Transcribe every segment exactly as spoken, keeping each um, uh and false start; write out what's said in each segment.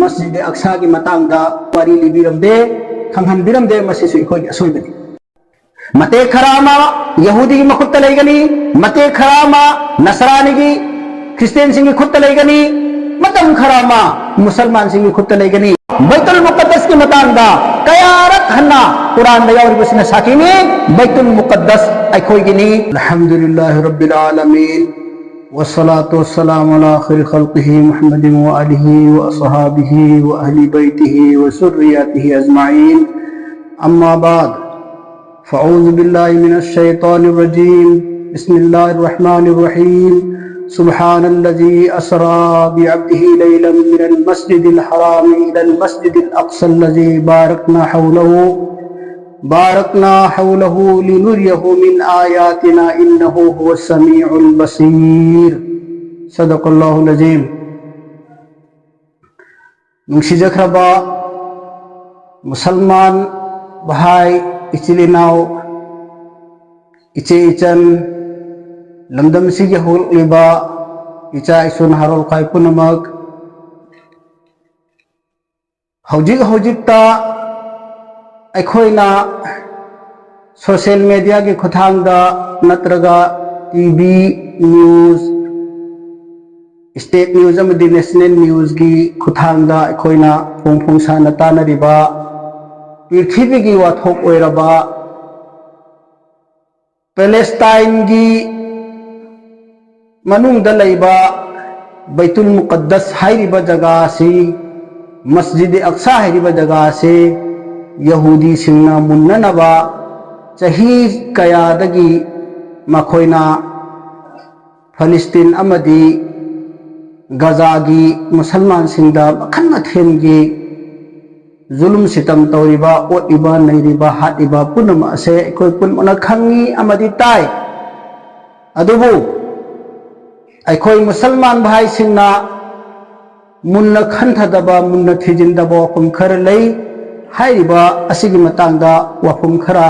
ꯃꯁꯖꯤꯗ ꯑꯛꯁꯥꯒꯤ ꯃꯇꯥꯡꯗ ꯋꯥꯔꯤ ꯂꯤꯕꯤꯔꯝꯗꯦ, ꯈꯪꯍꯟꯕꯤꯔꯝꯗꯦ꯫ ꯃꯁꯤꯁꯨ ꯑꯩꯈꯣꯏꯒꯤ ꯑꯁꯣꯏꯕꯅꯤ꯫ ꯃꯇꯦꯛ ꯈꯔ ꯑꯃ ꯌꯍꯨꯗꯤꯒꯤ ꯃꯈꯨꯠꯇ ꯂꯩꯒꯅꯤ, ꯃꯇꯦꯛ ꯈꯔ ꯑꯃ ꯅꯁꯔꯥꯅꯤꯒꯤ, ꯈ꯭ꯔꯤꯁꯇꯤꯌꯥꯟꯁꯤꯡꯒꯤ ꯈꯨꯠꯇ ꯂꯩꯒꯅꯤ, ꯃꯇꯝ ꯈꯔ ꯑꯃ ꯃꯨꯁꯜꯃꯥꯟꯁꯤꯡꯒꯤ ꯈꯨꯠꯇ ꯂꯩꯒꯅꯤ꯫ ꯕꯩꯇꯨꯜ ꯃꯨꯀꯠꯗꯁꯀꯤ ꯃꯇꯥꯡꯗ ꯀꯌꯥꯔꯛ ꯍꯟꯅ ꯀꯨꯔꯥꯟꯗ ꯌꯥꯎꯔꯤꯕꯁꯤꯅ ꯁꯥꯈꯤꯅꯤ, ꯕꯩꯇꯨꯜ ꯃꯨꯀꯠꯗꯁ ꯑꯩꯈꯣꯏꯒꯤꯅꯤ꯫ الحمد لله رب العالمين، والصلاة والسلام على خير خلقه محمد وآله وأصحابه وأهل بيته وذرياته أجمعين. أما بعد، فأعوذ بالله من الشيطان الرجيم. بسم الله الرحمن الرحيم. سبحان الذي أسرى بعبده ليلا من المسجد الحرام إلى المسجد الأقصى الذي باركنا حوله، باركنا حوله لنريه من آياتنا إنه هو السميع البصير. صدق الله العظيم. ꯅꯨꯡꯁꯤꯖꯈ꯭ꯔꯕ ꯃꯨꯁꯜꯃꯥꯟ, ꯚꯥꯏ, ꯏꯆꯤꯜ ꯏꯅꯥꯎ, ꯏꯆꯦ ꯏꯆꯟ, ꯂꯝꯗꯝꯁꯤꯒꯤ ꯍꯧꯔꯛꯂꯤꯕ ꯏꯆꯥ ꯏꯁꯨ ꯅꯍꯥꯔꯣꯜ ꯈ꯭ꯋꯥꯏ ꯄꯨꯝꯅꯃꯛ, ꯍꯧꯖꯤꯛ ꯍꯧꯖꯤꯛꯇ ꯑꯩꯈꯣꯏꯅ ꯁꯣꯁꯤꯌꯦꯜ ꯃꯦꯗꯤꯌꯥꯒꯤ ꯈꯨꯠꯊꯥꯡꯗ ꯅꯠꯇ꯭ꯔꯒ T V news, state news ꯑꯃꯗꯤ ꯅꯦꯁꯅꯦꯜ ꯅ꯭ꯌꯨꯁꯀꯤ ꯈꯨꯠꯊꯥꯡꯗ ꯑꯩꯈꯣꯏꯅ ꯐꯣꯡ ꯐꯣꯡꯁꯥꯅ ꯇꯥꯅꯔꯤꯕ ꯄ꯭ꯔꯤꯊꯤꯕꯤꯒꯤ ꯋꯥꯊꯣꯛ ꯑꯣꯏꯔꯕ ꯄꯦꯂꯦꯁꯇꯥꯏꯟꯒꯤ ꯃꯅꯨꯡꯗ ꯂꯩꯕ ꯕꯩꯇꯨꯜ ꯃꯨꯀꯠꯗꯁ ꯍꯥꯏꯔꯤꯕ ꯖꯒꯥ ꯑꯁꯤ, ꯃꯁꯖꯤꯗ ꯑꯛꯁꯥ ꯍꯥꯏꯔꯤꯕ ꯖꯒꯥ ꯑꯁꯤ ꯌꯍꯨꯗꯤꯁꯤꯡꯅ ꯃꯨꯟꯅꯅꯕ ꯆꯍꯤ ꯀꯌꯥꯗꯒꯤ ꯃꯈꯣꯏꯅ ꯐꯂꯤꯁꯇꯤꯟ ꯑꯃꯗꯤ ꯒꯖꯥꯒꯤ ꯃꯨꯁꯜꯃꯥꯟꯁꯤꯡꯗ ꯃꯈꯜ ꯃꯊꯦꯜꯒꯤ ꯖꯨꯂꯨꯝ ꯁꯤꯇꯝ ꯇꯧꯔꯤꯕ, ꯑꯣꯠꯂꯤꯕ, ꯅꯩꯔꯤꯕ, ꯍꯥꯠꯂꯤꯕ ꯄꯨꯝꯅꯃꯛ ꯑꯁꯦ ꯑꯩꯈꯣꯏ ꯄꯨꯝꯅꯃꯛꯅ ꯈꯪꯉꯤ ꯑꯃꯗꯤ ꯇꯥꯏ꯫ ꯑꯗꯨꯕꯨ ꯑꯩꯈꯣꯏ ꯃꯨꯁꯜꯃꯥꯟ ꯚꯥꯏꯁꯤꯡꯅ ꯃꯨꯟꯅ ꯈꯟꯊꯗꯕ, ꯃꯨꯟꯅ ꯊꯤꯖꯤꯟꯗꯕ ꯋꯥꯐꯝ ꯈꯔ ꯂꯩ꯫ ꯍꯥꯏꯔꯤꯕ ꯑꯁꯤꯒꯤ ꯃꯇꯥꯡꯗ ꯋꯥꯐꯝ ꯈꯔ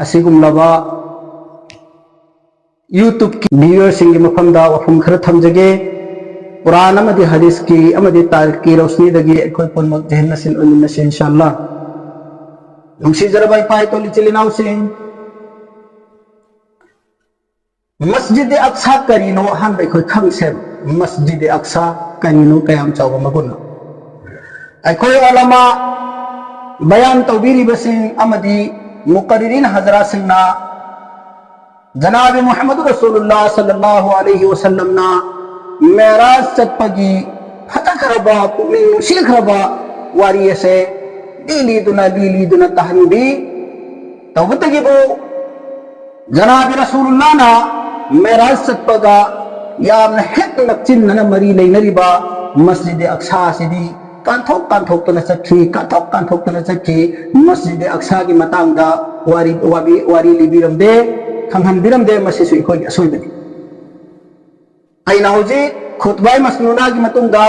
ꯑꯁꯤꯒꯨꯝꯂꯕ YouTubeꯀꯤ viewerꯁꯤꯡꯒꯤ ꯃꯐꯝꯗ ꯋꯥꯐꯝ ꯈꯔ ꯊꯝꯖꯒꯦ꯫ ꯀꯨꯔꯥꯟ ꯑꯃꯗꯤ ꯍꯗꯤꯁꯀꯤ ꯑꯃꯗꯤ ꯇꯥꯔꯤꯈꯀꯤ ꯔꯣꯁꯅꯤꯗꯒꯤ ꯑꯩꯈꯣꯏ ꯄꯨꯝꯅꯃꯛ ꯖꯍꯤꯟ ꯅꯁꯤꯟ ꯑꯣꯏꯃꯤꯟꯅꯁꯤ, ꯏꯟꯁꯥ ꯑꯜꯂꯥ꯫ ꯅꯨꯡꯁꯤꯖꯔꯕ ꯏꯄꯥ ꯏꯇꯣꯜ ꯏꯆꯤꯜ ꯏꯅꯥꯎꯁꯤꯡ, ꯃꯁꯖꯤꯗ ꯑꯛꯁꯥ ꯀꯔꯤꯅꯣ? ꯑꯍꯥꯟꯕ ꯑꯩꯈꯣꯏ ꯈꯪꯁꯦ, ꯃꯁꯖꯤꯗ ꯑꯛꯁꯥ ꯀꯔꯤꯅꯣ, ꯀꯌꯥꯝ ꯆꯥꯎꯕ ꯃꯒꯨꯟꯅꯣ? ꯑꯩꯈꯣꯏ ꯎꯂꯃꯥ ꯕꯌꯥꯟ ꯇꯧꯕꯤꯔꯤꯕꯁꯤꯡ ꯑꯃꯗꯤ ꯃꯨꯀꯔꯔꯤꯟ ꯍꯖꯔꯥꯁꯤꯡꯅ ꯖꯅꯥꯕꯤ ꯃꯨꯍꯝꯃꯗꯨ ꯔꯁꯨꯂꯨꯜꯂꯥꯍ ꯁꯜꯂꯜꯂꯥꯍꯨ ꯑꯂꯩꯍꯤ ꯋꯁꯜꯂꯝꯅ ꯃꯦꯔꯥꯖ ꯆꯠꯄꯒꯤ ꯐꯖꯈ꯭ꯔꯕ, ꯄꯨꯛꯅꯤꯡ ꯅꯨꯡꯁꯤꯈ꯭ꯔꯕ ꯋꯥꯔꯤ ꯑꯁꯦ ꯂꯤ ꯂꯤꯗꯨꯅ, ꯂꯤ ꯂꯤꯗꯨꯅ ꯇꯥꯍꯟꯕꯤ꯫ ꯇꯧꯕꯇꯒꯤꯕꯨ ꯖꯅꯥꯕꯤ ꯔꯁꯨꯂꯨꯜꯂꯥꯍꯅ ꯃꯦꯔꯥꯖ ꯆꯠꯄꯒ ꯌꯥꯝꯅ ꯍꯦꯛ ꯅꯛꯆꯤꯟꯅꯅ ꯃꯔꯤ ꯂꯩꯅꯔꯤꯕ ꯃꯁꯖꯤꯗ ꯑꯛꯁꯥ ꯑꯁꯤꯗꯤ ꯀꯥꯟꯊꯣꯛ ꯀꯥꯟꯊꯣꯛꯇꯅ ꯆꯠꯈꯤ, ꯀꯥꯟꯊꯣꯛ ꯀꯥꯟꯊꯣꯛꯇꯅ ꯆꯠꯈꯤ꯫ ꯃꯁꯖꯤꯗ ꯑꯛꯁꯥꯒꯤ ꯃꯇꯥꯡꯗ ꯋꯥꯔꯤ, ꯋꯥꯔꯤ, ꯋꯥꯔꯤ ꯂꯤꯕꯤꯔꯝꯗꯦ, ꯈꯪꯍꯟꯕꯤꯔꯝꯗꯦ꯫ ꯃꯁꯤꯁꯨ ꯑꯩꯈꯣꯏꯒꯤ ꯑꯁꯣꯏꯕꯅꯤ꯫ ꯑꯩꯅ ꯍꯧꯖꯤꯛ ꯈꯨꯠꯕꯥꯏ ꯃꯁꯅꯨꯅꯥꯒꯤ ꯃꯇꯨꯡꯗ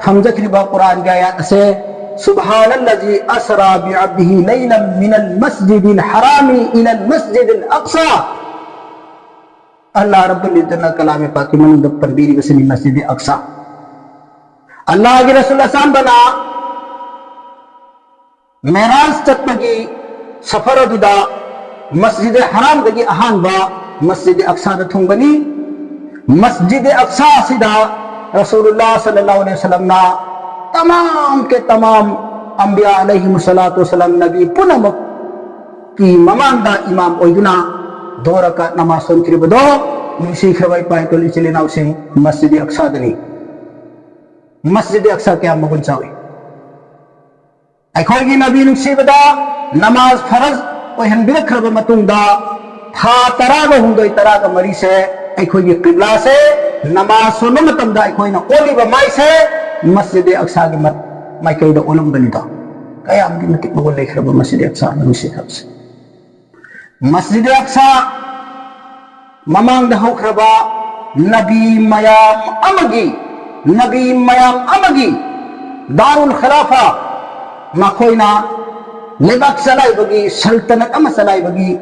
ꯊꯝꯖꯈ꯭ꯔꯤꯕ ꯀꯨꯔꯥꯟꯒꯤ ꯑꯥꯌꯥꯠ ꯑꯁꯦ, "سبحان الذي أسرى بعبده ليلا من المسجد الحرام إلى المسجد الأقصى" ꯑꯜꯂꯥ ꯔꯕꯨꯜ ꯏꯖꯠꯅ ꯀꯂꯥꯃꯦ ꯄꯥꯛꯀꯤ ꯃꯅꯨꯡꯗ ꯄꯟꯕꯤꯔꯤꯕꯁꯤꯅꯤ ꯃꯁꯖꯤꯗ ꯑꯛꯁꯥ꯫ ꯑꯜꯂꯥꯒꯤ ꯔꯁꯨꯜ ꯑꯁꯥꯟꯕꯅ ꯃꯦꯔꯥꯖ ꯆꯠꯄꯒꯤ ꯁꯐꯔ ꯑꯗꯨꯗ ꯃꯁꯖꯤꯗ ꯍꯔꯥꯝꯗꯒꯤ ꯑꯍꯥꯟꯕ ꯃꯁꯖꯤꯗ ꯑꯛꯁꯥꯗ ꯊꯨꯡꯕꯅꯤ꯫ ꯃꯁꯖꯤꯗ ꯑꯛꯁꯥ ꯑꯁꯤꯗ ꯔꯁꯨꯂꯨꯜꯂꯥꯍ ꯁꯜꯂꯜꯂꯥꯍꯨ ꯑꯂꯩꯍꯤ ꯋꯁꯜꯂꯝꯅ ꯇꯃꯥꯝ ꯀꯦ ꯇꯃꯥꯝ ꯑꯝꯕꯤꯌꯥ ꯑꯂꯩꯍꯤꯃꯨ ꯁꯂꯥꯇꯨ ꯋꯁꯂꯥꯝ, ꯅꯕꯤ ꯄꯨꯝꯅꯃꯛꯀꯤ ꯃꯃꯥꯡꯗ ꯏꯃꯥꯝ ꯑꯣꯏꯗꯨꯅ ꯗꯣ ꯔꯀꯥꯠ ꯅꯃꯥꯖ ꯁꯣꯟꯈꯤꯕꯗꯣ, ꯅꯨꯡꯁꯤꯈ꯭ꯔꯕ ꯏꯄꯥ ꯏꯄꯨ ꯏꯆꯤꯜ ꯏꯅꯥꯎꯁꯤꯡ, ꯃꯁꯖꯤꯗ ꯑꯛꯁꯥꯗꯅꯤ꯫ ꯃꯁꯖꯤꯗ ꯑꯛꯁꯥ ꯀꯌꯥꯝ ꯃꯒꯨꯟ ꯆꯥꯎꯏ! ꯑꯩꯈꯣꯏꯒꯤ ꯅꯕꯤ ꯅꯨꯡꯁꯤꯕꯗ ꯅꯃꯥꯖ ꯐꯔꯖ ꯑꯣꯏꯍꯟꯕꯤꯔꯛꯈ꯭ꯔꯕ ꯃꯇꯨꯡꯗ, ꯊꯥ ꯇꯔꯥꯒ ꯍꯨꯝꯗꯣꯏ, ꯇꯔꯥꯒ ꯃꯔꯤꯁꯦ ꯑꯩꯈꯣꯏꯒꯤ ꯀꯤꯕ꯭ꯂꯥꯁꯦ ꯅꯃꯥꯖ ꯁꯣꯟꯕ ꯃꯇꯝꯗ ꯑꯩꯈꯣꯏꯅ ꯑꯣꯜꯂꯤꯕ ꯃꯥꯏꯁꯦ ꯃꯁꯖꯤꯗ ꯑꯛꯁꯥꯒꯤ ꯃ-, ꯃꯥꯏꯀꯩꯗ ꯑꯣꯜꯂꯝꯕꯅꯤꯗꯣ꯫ ꯀꯌꯥꯝꯒꯤ ꯃꯇꯤꯛ ꯃꯒꯨꯟ ꯂꯩꯈ꯭ꯔꯕ ꯃꯁꯖꯤꯗ ꯑꯛꯁꯥ ꯅꯨꯡꯁꯤꯈ꯭ꯔꯕꯁꯦ! ꯃꯁꯖꯤꯗ ꯑꯛꯁꯥ ꯃꯃꯥꯡꯗ ꯍꯧꯈ꯭ꯔꯕ ꯅꯕꯤ ꯃꯌꯥꯝ ꯑꯃꯒꯤ, ꯅꯕꯤ ꯃꯌꯥꯝ ꯑꯃꯒꯤ ꯗꯥꯔꯨꯜ ꯈꯤꯂꯥꯐꯥ, ꯃꯈꯣꯏꯅ ꯂꯩꯕꯥꯛ ꯆꯂꯥꯏꯕꯒꯤ, ꯁꯜꯇꯅꯠ ꯑꯃ ꯆꯂꯥꯏꯕꯒꯤ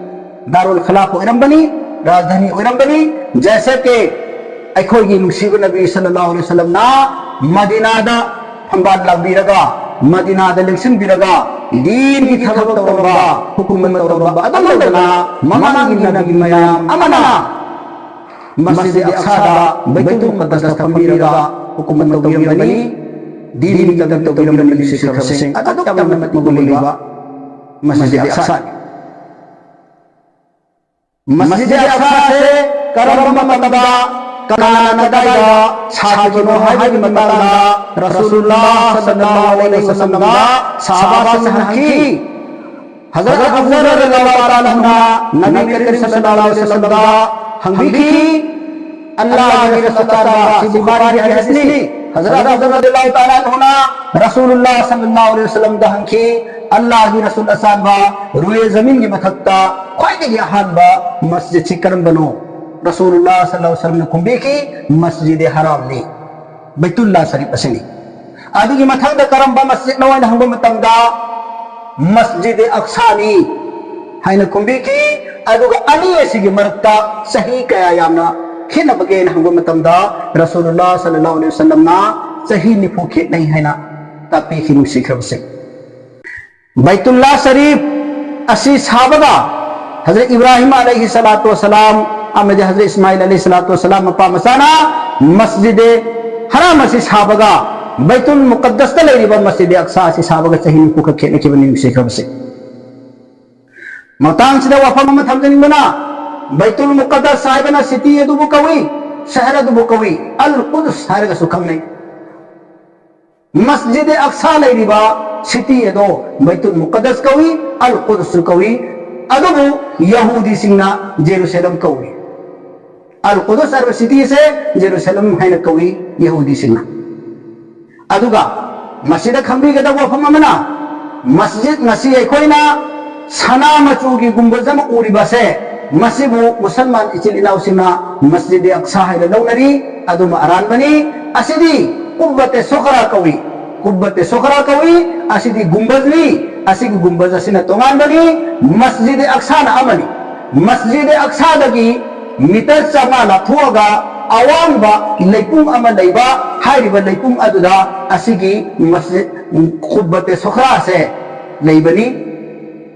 ꯗꯥꯔꯨꯜ ꯈꯤꯂꯥꯐꯥ ꯑꯣꯏꯔꯝꯕꯅꯤ, ꯔꯥꯖꯙꯥꯅꯤ ꯑꯣꯏꯔꯝꯕꯅꯤ꯫ ꯖꯩꯁꯦ ꯀꯦ ꯑꯩꯈꯣꯏꯒꯤ ꯅꯨꯡꯁꯤꯕ ꯅꯕꯤ ꯁꯜꯂꯜꯂꯥꯍꯨ ꯑꯂꯩꯍꯤ ꯋꯥꯁꯜꯂꯝꯅ ꯃꯗꯤꯅꯥꯗ ꯐꯝꯕꯥꯜ ꯂꯥꯡꯕꯤꯔꯒ, ꯃꯗꯤꯅꯥꯗ ꯂꯦꯡꯁꯤꯟꯕꯤꯔꯒ, ꯗꯤꯟꯒꯤ ꯊꯕꯛ ꯇꯧꯔꯝꯕ, ꯍꯨꯀꯨꯃꯠ ꯇꯧꯔꯝꯕ ꯑꯗꯨꯝ ꯂꯧꯗꯅ, ꯃꯃꯥꯡꯒꯤ ꯅꯕꯤ ꯃꯌꯥꯝ ꯑꯃꯅ ꯃꯁꯖꯤꯗ ꯑꯛꯁꯥꯗ, ꯕꯩꯇꯨꯜ ꯃꯨꯀꯗꯁꯇ ꯐꯝꯕꯤꯔꯒ ꯍꯨꯀꯨꯃꯠ ꯇꯧꯕꯤꯔꯝꯕꯅꯤ, ꯗꯤꯟꯒꯤ ꯊꯕꯛ ꯇꯧꯕꯤꯔꯝꯕꯅꯤ꯫ ꯅꯨꯡꯁꯤꯈ꯭ꯔꯕꯁꯤꯡ, ꯑꯗꯨꯛ ꯌꯥꯝꯅ ꯃꯇꯤꯛ ꯃꯒꯨꯟ ꯂꯩꯕ ꯃꯁꯖꯤꯗ ꯑꯛꯁꯥꯅꯤ꯫ ꯃꯁꯖꯤꯗ ꯑꯛꯁꯥꯁꯦ ꯀꯔꯝꯕ ꯃꯇꯝꯗ, ꯀꯅꯥꯅ, ꯀꯗꯥꯏꯗ ꯁꯥꯈꯤꯕꯅꯣ ꯍꯥꯏꯕꯒꯤ ꯃꯇꯥꯡꯗ ꯔꯁꯨꯂꯨꯜꯂꯥꯍ ꯁꯜꯂꯜꯂꯥꯍꯨ ꯑꯂꯩꯍꯤ ꯋꯥꯁꯜꯂꯝꯗ ꯁꯍꯥꯕꯥꯁꯤꯡꯅ ꯍꯪꯈꯤ꯫ ꯍꯖꯔꯠ ꯑꯕꯨ ꯖꯔ ꯔꯗꯤꯌꯜꯂꯥꯍꯨ ꯇꯥꯂꯥ ꯑꯟꯍꯨꯅ ꯅꯕꯤ ꯀꯔꯤꯝ ꯁꯜꯂꯜꯂꯥꯍꯨ ꯑꯂꯩꯍꯤ ꯋꯥꯁꯜꯂꯝꯗ ꯍꯪꯕꯤꯈꯤ, "ꯑꯜꯂꯥꯍꯒꯤ ꯔꯁꯨꯜ ꯑꯆꯥꯟꯕ", ꯁꯤ ꯕꯨꯈꯥꯔꯤꯒꯤ ꯍꯗꯤꯁꯅꯤ꯫ ꯍꯖꯔꯠ ꯑꯕꯨ ꯖꯔ ꯔꯗꯤꯌꯜꯂꯥꯍꯨ ꯇꯥꯂꯥ ꯑꯟꯍꯨꯅ ꯔꯁꯨꯂꯨꯜꯂꯥꯍ ꯁꯜꯂꯜꯂꯥꯍꯨ ꯑꯂꯩꯍꯤ ꯋꯥꯁꯜꯂꯝꯗ ꯍꯪꯈꯤ, "ꯑꯜꯂꯥꯍꯒꯤ ꯔꯁꯨꯜ ꯑꯆꯥꯟꯕ, ꯔꯨꯏ ꯖꯃꯤꯟꯒꯤ ꯃꯊꯛꯇ ꯈ꯭ꯋꯥꯏꯗꯒꯤ ꯑꯍꯥꯟꯕ ꯃꯁꯖꯤꯗꯁꯤ ꯀꯔꯝꯕꯅꯣ?" ꯔꯁꯨꯂꯨꯜꯂꯥꯍ ꯁꯜꯂꯜꯂꯥꯍꯨ ꯑꯂꯩꯍꯤ ꯋꯥꯁꯜꯂꯝꯅ ꯈꯨꯝꯕꯤꯈꯤ, "ꯃꯁꯖꯤꯗ ꯍꯔꯥꯝꯅꯤ, ꯕꯩꯇꯨꯜꯂꯥꯍ ꯁꯔꯤꯐ ꯑꯁꯤꯅꯤ"꯫ ꯑꯗꯨꯒꯤ ꯃꯊꯪꯗ ꯀꯔꯝꯕ ꯃꯁꯖꯤꯗꯅꯣ ꯍꯥꯏꯅ ꯍꯪꯕ ꯃꯇꯝꯗ, "ꯃꯁꯖꯤꯗ ꯑꯛꯁꯥꯅꯤ" ꯍꯥꯏꯅ ꯈꯨꯝꯕꯤꯈꯤ꯫ ꯑꯗꯨꯒ ꯑꯅꯤ ꯑꯁꯤꯒꯤ ꯃꯔꯛꯇ ꯆꯍꯤ ꯀꯌꯥ ꯌꯥꯝꯅ ꯈꯦꯠꯅꯕꯒꯦ ꯍꯥꯏꯅ ꯍꯪꯕ ꯃꯇꯝꯗ, ꯔꯁꯨꯂꯨꯜꯂꯥꯍ ꯁꯜꯂꯜꯂꯥꯍꯨ ꯑꯂꯩꯍꯤ ꯋꯥꯁꯜꯂꯝꯅ ꯆꯍꯤ ꯅꯤꯐꯨ ꯈꯦꯠꯅꯩ ꯍꯥꯏꯅ ꯇꯥꯛꯄꯤꯈꯤ꯫ ꯅꯨꯡꯁꯤꯈ꯭ꯔꯕꯁꯤꯡ, ꯕꯩꯇꯨꯜꯂꯥꯍ ꯁꯔꯤꯐ ꯑꯁꯤ ꯁꯥꯕꯒ ꯍꯖꯔꯠ ꯏꯕ꯭ꯔꯥꯍꯤꯝ ꯑꯂꯩꯍꯤ ꯁꯂꯥꯇꯨ ꯋꯁꯁꯂꯥꯝ ꯑꯃꯗꯤ ꯍꯖꯔꯠ ꯏꯁꯃꯥꯏꯜ ꯑꯂꯩꯍꯤ ꯁꯂꯥꯇꯨ ꯋꯁꯁꯂꯥꯝ ꯃꯄꯥ ꯃꯆꯥꯅ ꯃꯁꯖꯤꯗ ꯍꯔꯥꯝ ꯑꯁꯤ ꯁꯥꯕꯒ ꯕꯩꯇꯨꯜ ꯃꯨꯀꯗꯁꯇ ꯂꯩꯔꯤꯕ ꯃꯁꯖꯤꯗ ꯑꯛꯁꯥ ꯑꯁꯤ ꯁꯥꯕꯒ ꯆꯍꯤ ꯅꯤꯐꯨ ꯈꯛ ꯈꯦꯠꯅꯈꯤꯕꯅꯤ꯫ ꯅꯨꯡꯁꯤꯈ꯭ꯔꯕꯁꯤꯡ, ꯃꯇꯥꯡꯁꯤꯗ ꯋꯥꯐꯝ ꯑꯃ ꯊꯝꯖꯅꯤꯡꯕꯅ, ꯕꯩꯇꯨꯜ ꯃꯨꯀꯗꯁ ꯍꯥꯏꯕꯅ ꯁꯤꯇꯤ ꯑꯗꯨꯕꯨ ꯀꯧꯏ, ꯁꯍꯔ ꯑꯗꯨꯕꯨ ꯀꯧꯏ, ꯑꯜ ꯀꯨꯗꯁ ꯍꯥꯏꯔꯒꯁꯨ ꯈꯪꯅꯩ꯫ ꯃꯁꯖꯤꯗ ꯑꯛꯁꯥ ꯂꯩꯔꯤꯕ ꯁꯤꯇꯤ ꯑꯗꯣ ꯕꯩꯇꯨꯜ ꯃꯨꯀꯗꯁ ꯀꯧꯏ, ꯑꯜ ꯀꯨꯗꯁꯁꯨ ꯀꯧꯏ, ꯑꯗꯨꯕꯨ ꯌꯍꯨꯗꯤꯁꯤꯡꯅ ꯖꯦꯔꯨꯁꯂꯝ ꯀꯧꯏ꯫ ꯑꯜ ꯀꯨꯗꯁ ꯍꯥꯏꯔꯤꯕ ꯁꯤꯇꯤꯁꯦ ꯖꯦꯔꯨꯁꯂꯝ ꯍꯥꯏꯅ ꯀꯧꯏ ꯌꯍꯨꯗꯤꯁꯤꯡꯅ꯫ ꯑꯗꯨꯒ ꯃꯁꯤꯗ ꯈꯪꯕꯤꯒꯗꯕ ꯋꯥꯐꯝ ꯑꯃꯅ, ꯃꯁꯖꯤꯗ ꯉꯁꯤ ꯑꯩꯈꯣꯏꯅ ꯁꯅꯥ ꯃꯆꯨꯒꯤ ꯒꯨꯝꯕꯖ ꯑꯃ ꯎꯔꯤꯕꯁꯦ, ꯃꯁꯤꯕꯨ ꯃꯨꯁꯜꯃꯥꯟ ꯏꯆꯤꯜ ꯏꯅꯥꯎꯁꯤꯡꯅ ꯃꯁꯖꯤꯗ ꯑꯛꯁꯥ ꯍꯥꯏꯅ ꯂꯧꯅꯔꯤ꯫ ꯑꯗꯨꯃ ꯑꯔꯥꯟꯕꯅꯤ꯫ ꯑꯁꯤꯗꯤ ꯀꯨꯕꯇꯦ ꯁꯣꯈꯔꯥ ꯀꯧꯏ꯫ ꯀꯨꯕꯇꯦ ꯁꯣꯈꯔꯥ ꯀꯧꯏ꯫ ꯑꯁꯤꯗꯤ ꯒꯨꯝꯕꯖꯅꯤ꯫ ꯑꯁꯤꯒꯤ ꯒꯨꯝꯕꯖ ꯑꯁꯤꯅ ꯇꯣꯉꯥꯟꯕꯅꯤ꯫ ꯃꯁꯖꯤꯗ ꯑꯛꯁꯥꯅ ꯑꯃꯅꯤ꯫ ꯃꯁꯖꯤꯗ ꯑꯛꯁꯥꯗꯒꯤ ꯃꯤꯇꯔ ꯆꯥꯝꯃꯉꯥ ꯂꯥꯞꯊꯣꯛꯑꯒ ꯑꯋꯥꯡꯕ ꯂꯩꯄꯨꯡ ꯑꯃ ꯂꯩꯕ, ꯍꯥꯏꯔꯤꯕ ꯂꯩꯄꯨꯡ ꯑꯗꯨꯗ ꯑꯁꯤꯒꯤ ꯃꯁꯖꯤꯗ, ꯀꯨꯕꯇꯦ ꯁꯣꯈ꯭ꯔꯥꯁꯦ ꯂꯩꯕꯅꯤ꯫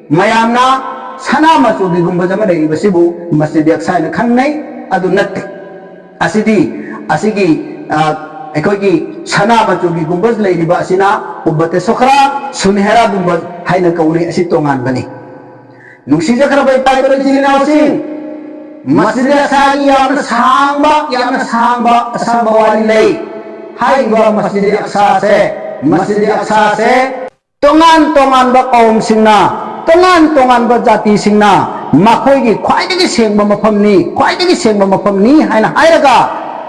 ꯃꯌꯥꯝꯅ ꯁꯅꯥ ꯃꯆꯨꯒꯤ ꯒꯨꯝꯕꯖ ꯑꯃ ꯂꯩꯔꯤꯕꯁꯤꯕꯨ ꯃꯁꯖꯤꯗ ꯑꯛꯁꯥ ꯍꯥꯏꯅ ꯈꯪꯅꯩ꯫ ꯑꯗꯨ ꯅꯠꯇꯦ꯫ ꯑꯁꯤꯗꯤ, ꯑꯁꯤꯒꯤ, ꯑ, ꯑꯩꯈꯣꯏꯒꯤ ꯁꯅꯥ ꯃꯆꯨꯒꯤ ꯒꯨꯝꯕꯖ ꯂꯩꯔꯤꯕ ꯑꯁꯤꯅ ꯀꯨꯕꯇꯦ ꯁꯣꯈ꯭ꯔꯥ, ꯁꯨꯅꯦꯍꯔꯥ ꯒꯨꯝꯕꯖ ꯍꯥꯏꯅ ꯀꯧꯅꯩ꯫ ꯑꯁꯤ ꯇꯣꯉꯥꯟꯕꯅꯤ꯫ ꯅꯨꯡꯁꯤꯖꯈ꯭ꯔꯕ ꯏꯄꯥ ꯏꯄꯨ ꯏꯆꯤꯜ ꯏꯅꯥꯎꯁꯤꯡ, ꯃꯁꯖꯤꯗ ꯑꯛꯁꯥꯒꯤ ꯌꯥꯝꯅ ꯁꯥꯡꯕ, ꯌꯥꯝꯅ ꯁꯥꯡꯕ, ꯑꯁꯥꯡꯕ ꯋꯥꯔꯤ ꯂꯩ꯫ ꯍꯥꯏꯔꯤꯕ ꯃꯁꯖꯤꯗ ꯑꯛꯁꯥꯁꯦ, ꯃꯁꯖꯤꯗ ꯑꯛꯁꯥꯁꯦ ꯇꯣꯉꯥꯟ ꯇꯣꯉꯥꯟꯕ ꯀꯧꯝꯁꯤꯡꯅ, ꯇꯣꯉꯥꯟ ꯇꯣꯉꯥꯟꯕ ꯖꯥꯇꯤꯁꯤꯡꯅ ꯃꯈꯣꯏꯒꯤ ꯈ꯭ꯋꯥꯏꯗꯒꯤ ꯁꯦꯡꯕ ꯃꯐꯝꯅꯤ, ꯈ꯭ꯋꯥꯏꯗꯒꯤ ꯁꯦꯡꯕ ꯃꯐꯝꯅꯤ ꯍꯥꯏꯅ ꯍꯥꯏꯔꯒ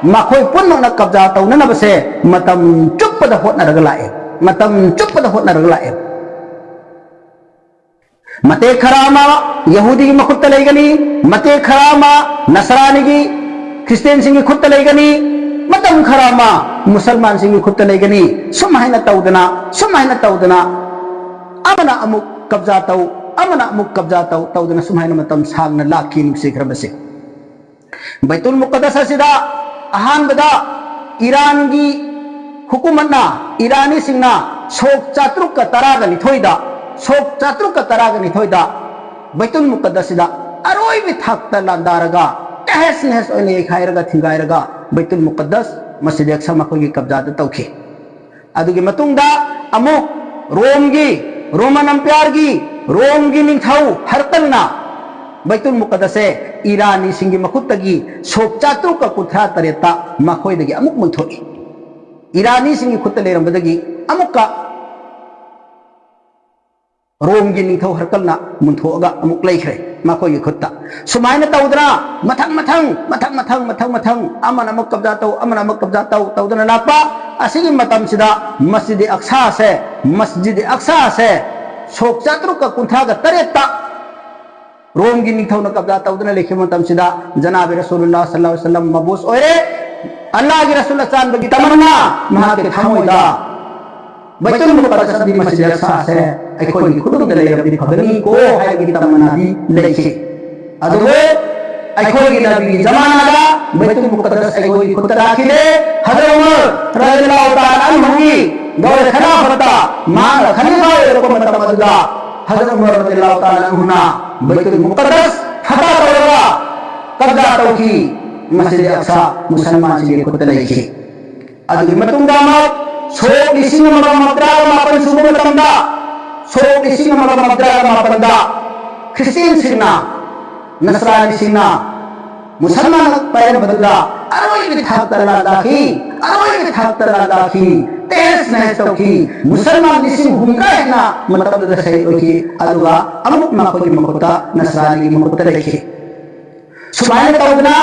ꯃꯈꯣꯏ ꯄꯨꯝꯅꯃꯛꯅ ꯀꯕꯖꯥ ꯇꯧꯅꯅꯕꯁꯦ ꯃꯇꯝ ꯆꯨꯞꯄꯗ ꯍꯣꯠꯅꯔꯒ ꯂꯥꯛꯑꯦ, ꯃꯇꯝ ꯆꯨꯞꯄꯗ ꯍꯣꯠꯅꯔꯒ ꯂꯥꯛꯑꯦ꯫ ꯃꯇꯦꯛ ꯈꯔ ꯑꯃ ꯌꯍꯨꯗꯤꯒꯤ ꯃꯈꯨꯠꯇ ꯂꯩꯒꯅꯤ, ꯃꯇꯦꯛ ꯈꯔ ꯑꯃ ꯅꯁꯔꯥꯅꯤꯒꯤ, ꯈ꯭ꯔꯤꯁꯇꯤꯌꯥꯟꯁꯤꯡꯒꯤ ꯈꯨꯠꯇ ꯂꯩꯒꯅꯤ, ꯃꯇꯝ ꯈꯔ ꯑꯃ ꯃꯨꯁꯜꯃꯥꯟꯁꯤꯡꯒꯤ ꯈꯨꯠꯇ ꯂꯩꯒꯅꯤ꯫ ꯁꯨꯝ ꯍꯥꯏꯅ ꯇꯧꯗꯅ, ꯁꯨꯝ ꯍꯥꯏꯅ ꯇꯧꯗꯅ ꯑꯃꯅ ꯑꯃꯨꯛ ꯀꯕꯖꯥ ꯇꯧ, ꯑꯃꯅ ꯑꯃꯨꯛ ꯀꯕꯖꯥ ꯇꯧ, ꯇꯧꯗꯅ ꯁꯨꯝ ꯍꯥꯏꯅ ꯃꯇꯝ ꯁꯥꯡꯅ ꯂꯥꯛꯈꯤ, ꯅꯨꯡꯁꯤꯈ꯭ꯔꯕꯁꯦ꯫ ꯕꯩꯇꯨꯜ ꯃꯨꯀꯗꯁ ꯑꯁꯤꯗ ꯑꯍꯥꯟꯕꯗ ꯏꯔꯥꯟꯒꯤ ꯍꯨꯀꯨꯃꯠꯅ, ꯏꯔꯥꯅꯤꯁꯤꯡꯅ ꯁꯣꯛ ꯆꯥꯇ꯭ꯔꯨꯛꯀ ꯇꯔꯥꯒ ꯅꯤꯊꯣꯏꯗ, ꯁꯣꯛ ꯆꯥꯇ꯭ꯔꯨꯛꯀ ꯇꯔꯥꯒ ꯅꯤꯊꯣꯏꯗ ꯕꯩꯇꯨꯜ ꯃꯨꯀꯗꯁꯁꯤꯗ ꯑꯔꯣꯏꯕ ꯊꯥꯛꯇ ꯂꯥꯟꯗꯥꯔꯒ, ꯇꯦꯍꯁ ꯅꯦꯍꯁ ꯑꯣꯏꯅ ꯌꯩꯈꯥꯏꯔꯒ, ꯊꯤꯡꯒꯥꯏꯔꯒ ꯕꯩꯇꯨꯜ ꯃꯨꯀꯗꯁ, ꯃꯁꯖꯤꯗ ꯑꯛꯁꯥ ꯃꯈꯣꯏꯒꯤ ꯀꯕꯖꯥꯗ ꯇꯧꯈꯤ꯫ ꯑꯗꯨꯒꯤ ꯃꯇꯨꯡꯗ ꯑꯃꯨꯛ ꯔꯣꯝꯒꯤ, ꯔꯣꯃꯟ ꯑꯝꯄꯤꯌꯔꯒꯤ, ꯔꯣꯝꯒꯤ ꯅꯤꯡꯊꯧ ꯍꯔꯀꯜꯅ ꯕꯩꯇꯨꯜ ꯃꯨꯀꯗꯁꯁꯦ ꯏꯔꯥꯅꯤꯁꯤꯡꯒꯤ ꯃꯈꯨꯠꯇꯒꯤ ꯁꯣꯛ ꯆꯥꯇ꯭ꯔꯨꯛꯀ ꯀꯨꯟꯊ꯭ꯔꯥ ꯇꯔꯦꯠꯇ ꯃꯈꯣꯏꯗꯒꯤ ꯑꯃꯨꯛ ꯃꯨꯟꯊꯣꯛꯏ꯫ ꯏꯔꯥꯅꯤꯁꯤꯡꯒꯤ ꯈꯨꯠꯇ ꯂꯩꯔꯝꯕꯗꯒꯤ ꯑꯃꯨꯛꯀ ꯔꯣꯝꯒꯤ ꯅꯤꯡꯊꯧ ꯍꯔꯀꯜꯅ ꯃꯨꯟꯊꯣꯛꯑꯒ ꯑꯃꯨꯛ ꯂꯩꯈ꯭ꯔꯦ ꯃꯈꯣꯏꯒꯤ ꯈꯨꯠꯇ꯫ ꯁꯨꯃꯥꯏꯅ ꯇꯧꯗꯅ ꯃꯊꯪ ꯃꯊꯪ, ꯃꯊꯪ ꯃꯊꯪ, ꯃꯊꯪ ꯃꯊꯪ, ꯑꯃꯅ ꯑꯃꯨꯛ ꯀꯕꯖꯥ ꯇꯧ, ꯑꯃꯅ ꯑꯃꯨꯛ ꯀꯕꯖꯥ ꯇꯧ, ꯇꯧꯗꯅ ꯂꯥꯛꯄ꯫ ꯑꯁꯤꯒꯤ ꯃꯇꯝꯁꯤꯗ ꯃꯁꯖꯤꯗ ꯑꯛꯁꯥꯁꯦ, ꯃꯁꯖꯤꯗ ꯑꯛꯁꯥꯁꯦ ꯁꯣꯛ ꯆꯥꯇ꯭ꯔꯨꯛꯀ ꯀꯨꯟꯊ꯭ꯔꯥꯒ ꯇꯔꯦꯠꯇ ꯔꯣꯝꯒꯤ ꯅꯤꯡꯊꯧꯅ ꯀꯕꯖꯥ ꯇꯧꯗꯨꯅ ꯂꯩꯈꯤꯕ ꯃꯇꯝꯁꯤꯗ ꯖꯅꯥꯕꯤ ꯔꯁꯨꯂꯨꯜꯂꯥꯍ ꯁꯜꯂꯜꯂꯥꯍꯨ ꯑꯂꯩꯍꯤ ꯋꯁꯜꯂꯝ ꯃꯕꯨꯁ ꯑꯣꯏꯔꯦ꯫ ꯑꯜꯂꯥꯍꯒꯤ ꯔꯁꯨꯜ ꯑꯆꯥꯟꯕꯒꯤ ꯇꯃꯟꯅꯥ ꯃꯍꯥꯛꯀꯤ ꯊꯃꯣꯏꯗ ꯕꯩꯇꯨꯜ ꯃꯨꯀꯗꯁ ꯑꯃꯗꯤ ꯃꯁꯖꯤꯗ ꯑꯛꯁꯥꯁꯦ ꯑꯩꯈꯣꯏꯒꯤ ꯈꯨꯗꯨꯝꯗ ꯂꯩꯔꯕꯗꯤ ꯐꯒꯅꯤꯀꯣ ꯍꯥꯏꯕꯒꯤ ꯇꯃꯟꯅꯥꯗꯤ ꯂꯩꯈꯤ꯫ ꯑꯗꯨꯕꯨ ꯑꯩꯈꯣꯏꯒꯤ ꯅꯕꯤꯒꯤ ꯖꯃꯥꯅꯥꯗ ꯕꯩꯇꯨꯜ ꯃꯨꯛꯀꯗꯁ ꯑꯩꯈꯣꯏꯒꯤ ꯈꯨꯠꯇ ꯂꯥꯛꯈꯤꯗꯦ꯫ ꯍꯖꯔꯠ ꯎꯃꯔ ꯔꯖꯤꯌꯜꯂꯥꯍꯨ ꯇꯥꯂꯥ ꯑꯟꯍꯨꯒꯤ ꯗꯧꯔꯦ ꯈꯤꯂꯥꯐꯠꯇ ꯃꯍꯥꯛꯅ ꯈꯂꯤꯐꯥ ꯑꯣꯏꯔꯛꯄ ꯃꯇꯝ ꯑꯗꯨꯗ ꯍꯖꯔꯠ ꯎꯃꯔ ꯔꯖꯤꯌꯜꯂꯥꯍꯨ ꯇꯥꯂꯥ ꯑꯟꯍꯨꯅ ꯕꯩꯇꯨꯜ ꯃꯨꯛꯀꯗꯁ ꯐꯇꯥ ꯇꯧꯔꯒ ꯀꯕꯖꯥ ꯇꯧꯈꯤ꯫ ꯃꯁꯖꯤꯗ ꯑꯛꯁꯥ ꯃꯨꯁꯜꯃꯥꯟꯁꯤꯡꯒꯤ ꯈꯨꯠꯇ ꯂꯩꯈꯤ꯫ ꯑꯗꯨꯒꯤ ꯃꯇꯨꯡꯗ ꯑꯃꯨꯛ ꯁꯣꯛ ꯂꯤꯁꯤꯡ ꯑꯃꯒ ꯃꯧꯗ꯭ꯔꯥꯒ ꯃꯥꯄꯟ ꯁꯨꯕ ꯃꯇꯝꯗ, ꯁꯣꯛ ꯂꯤꯁꯤꯡ ꯑꯃꯒ ꯃꯧꯗ꯭ꯔꯥꯒ ꯃꯥꯄꯟꯗ ꯈ꯭ꯔꯤꯁꯇꯤꯌꯟꯁꯤꯡꯅ, ꯅꯁꯔꯥꯅꯤꯁꯤꯡꯅ ꯃꯨꯁꯜꯃꯥꯟ ꯄꯥꯏꯔꯝꯕꯗꯨꯗ ꯑꯔꯣꯏꯕ ꯊꯥꯛꯇ ꯂꯥꯟꯗꯥꯈꯤ, ꯑꯔꯣꯏꯕ ꯊꯥꯛꯇ ꯂꯥꯟꯗꯥꯈꯤ, ꯇꯦꯍꯁ ꯅꯍꯁ ꯇꯧꯈꯤ꯫ ꯃꯨꯁꯜꯃꯥꯟ ꯂꯤꯁꯤꯡ ꯑꯍꯨꯝ ꯀꯥ ꯍꯦꯟꯅ ꯃꯇꯝꯗꯨꯗ ꯁꯍꯤꯗ ꯑꯣꯏꯈꯤ꯫ ꯑꯗꯨꯒ ꯑꯃꯨꯛ ꯃꯈꯣꯏꯒꯤ ꯃꯈꯨꯠꯇ, ꯅꯁꯔꯥꯅꯤꯒꯤ ꯃꯈꯨꯠꯇ ꯂꯩꯈꯤ꯫ ꯁꯨꯃꯥꯏꯅ ꯇꯧꯗꯅ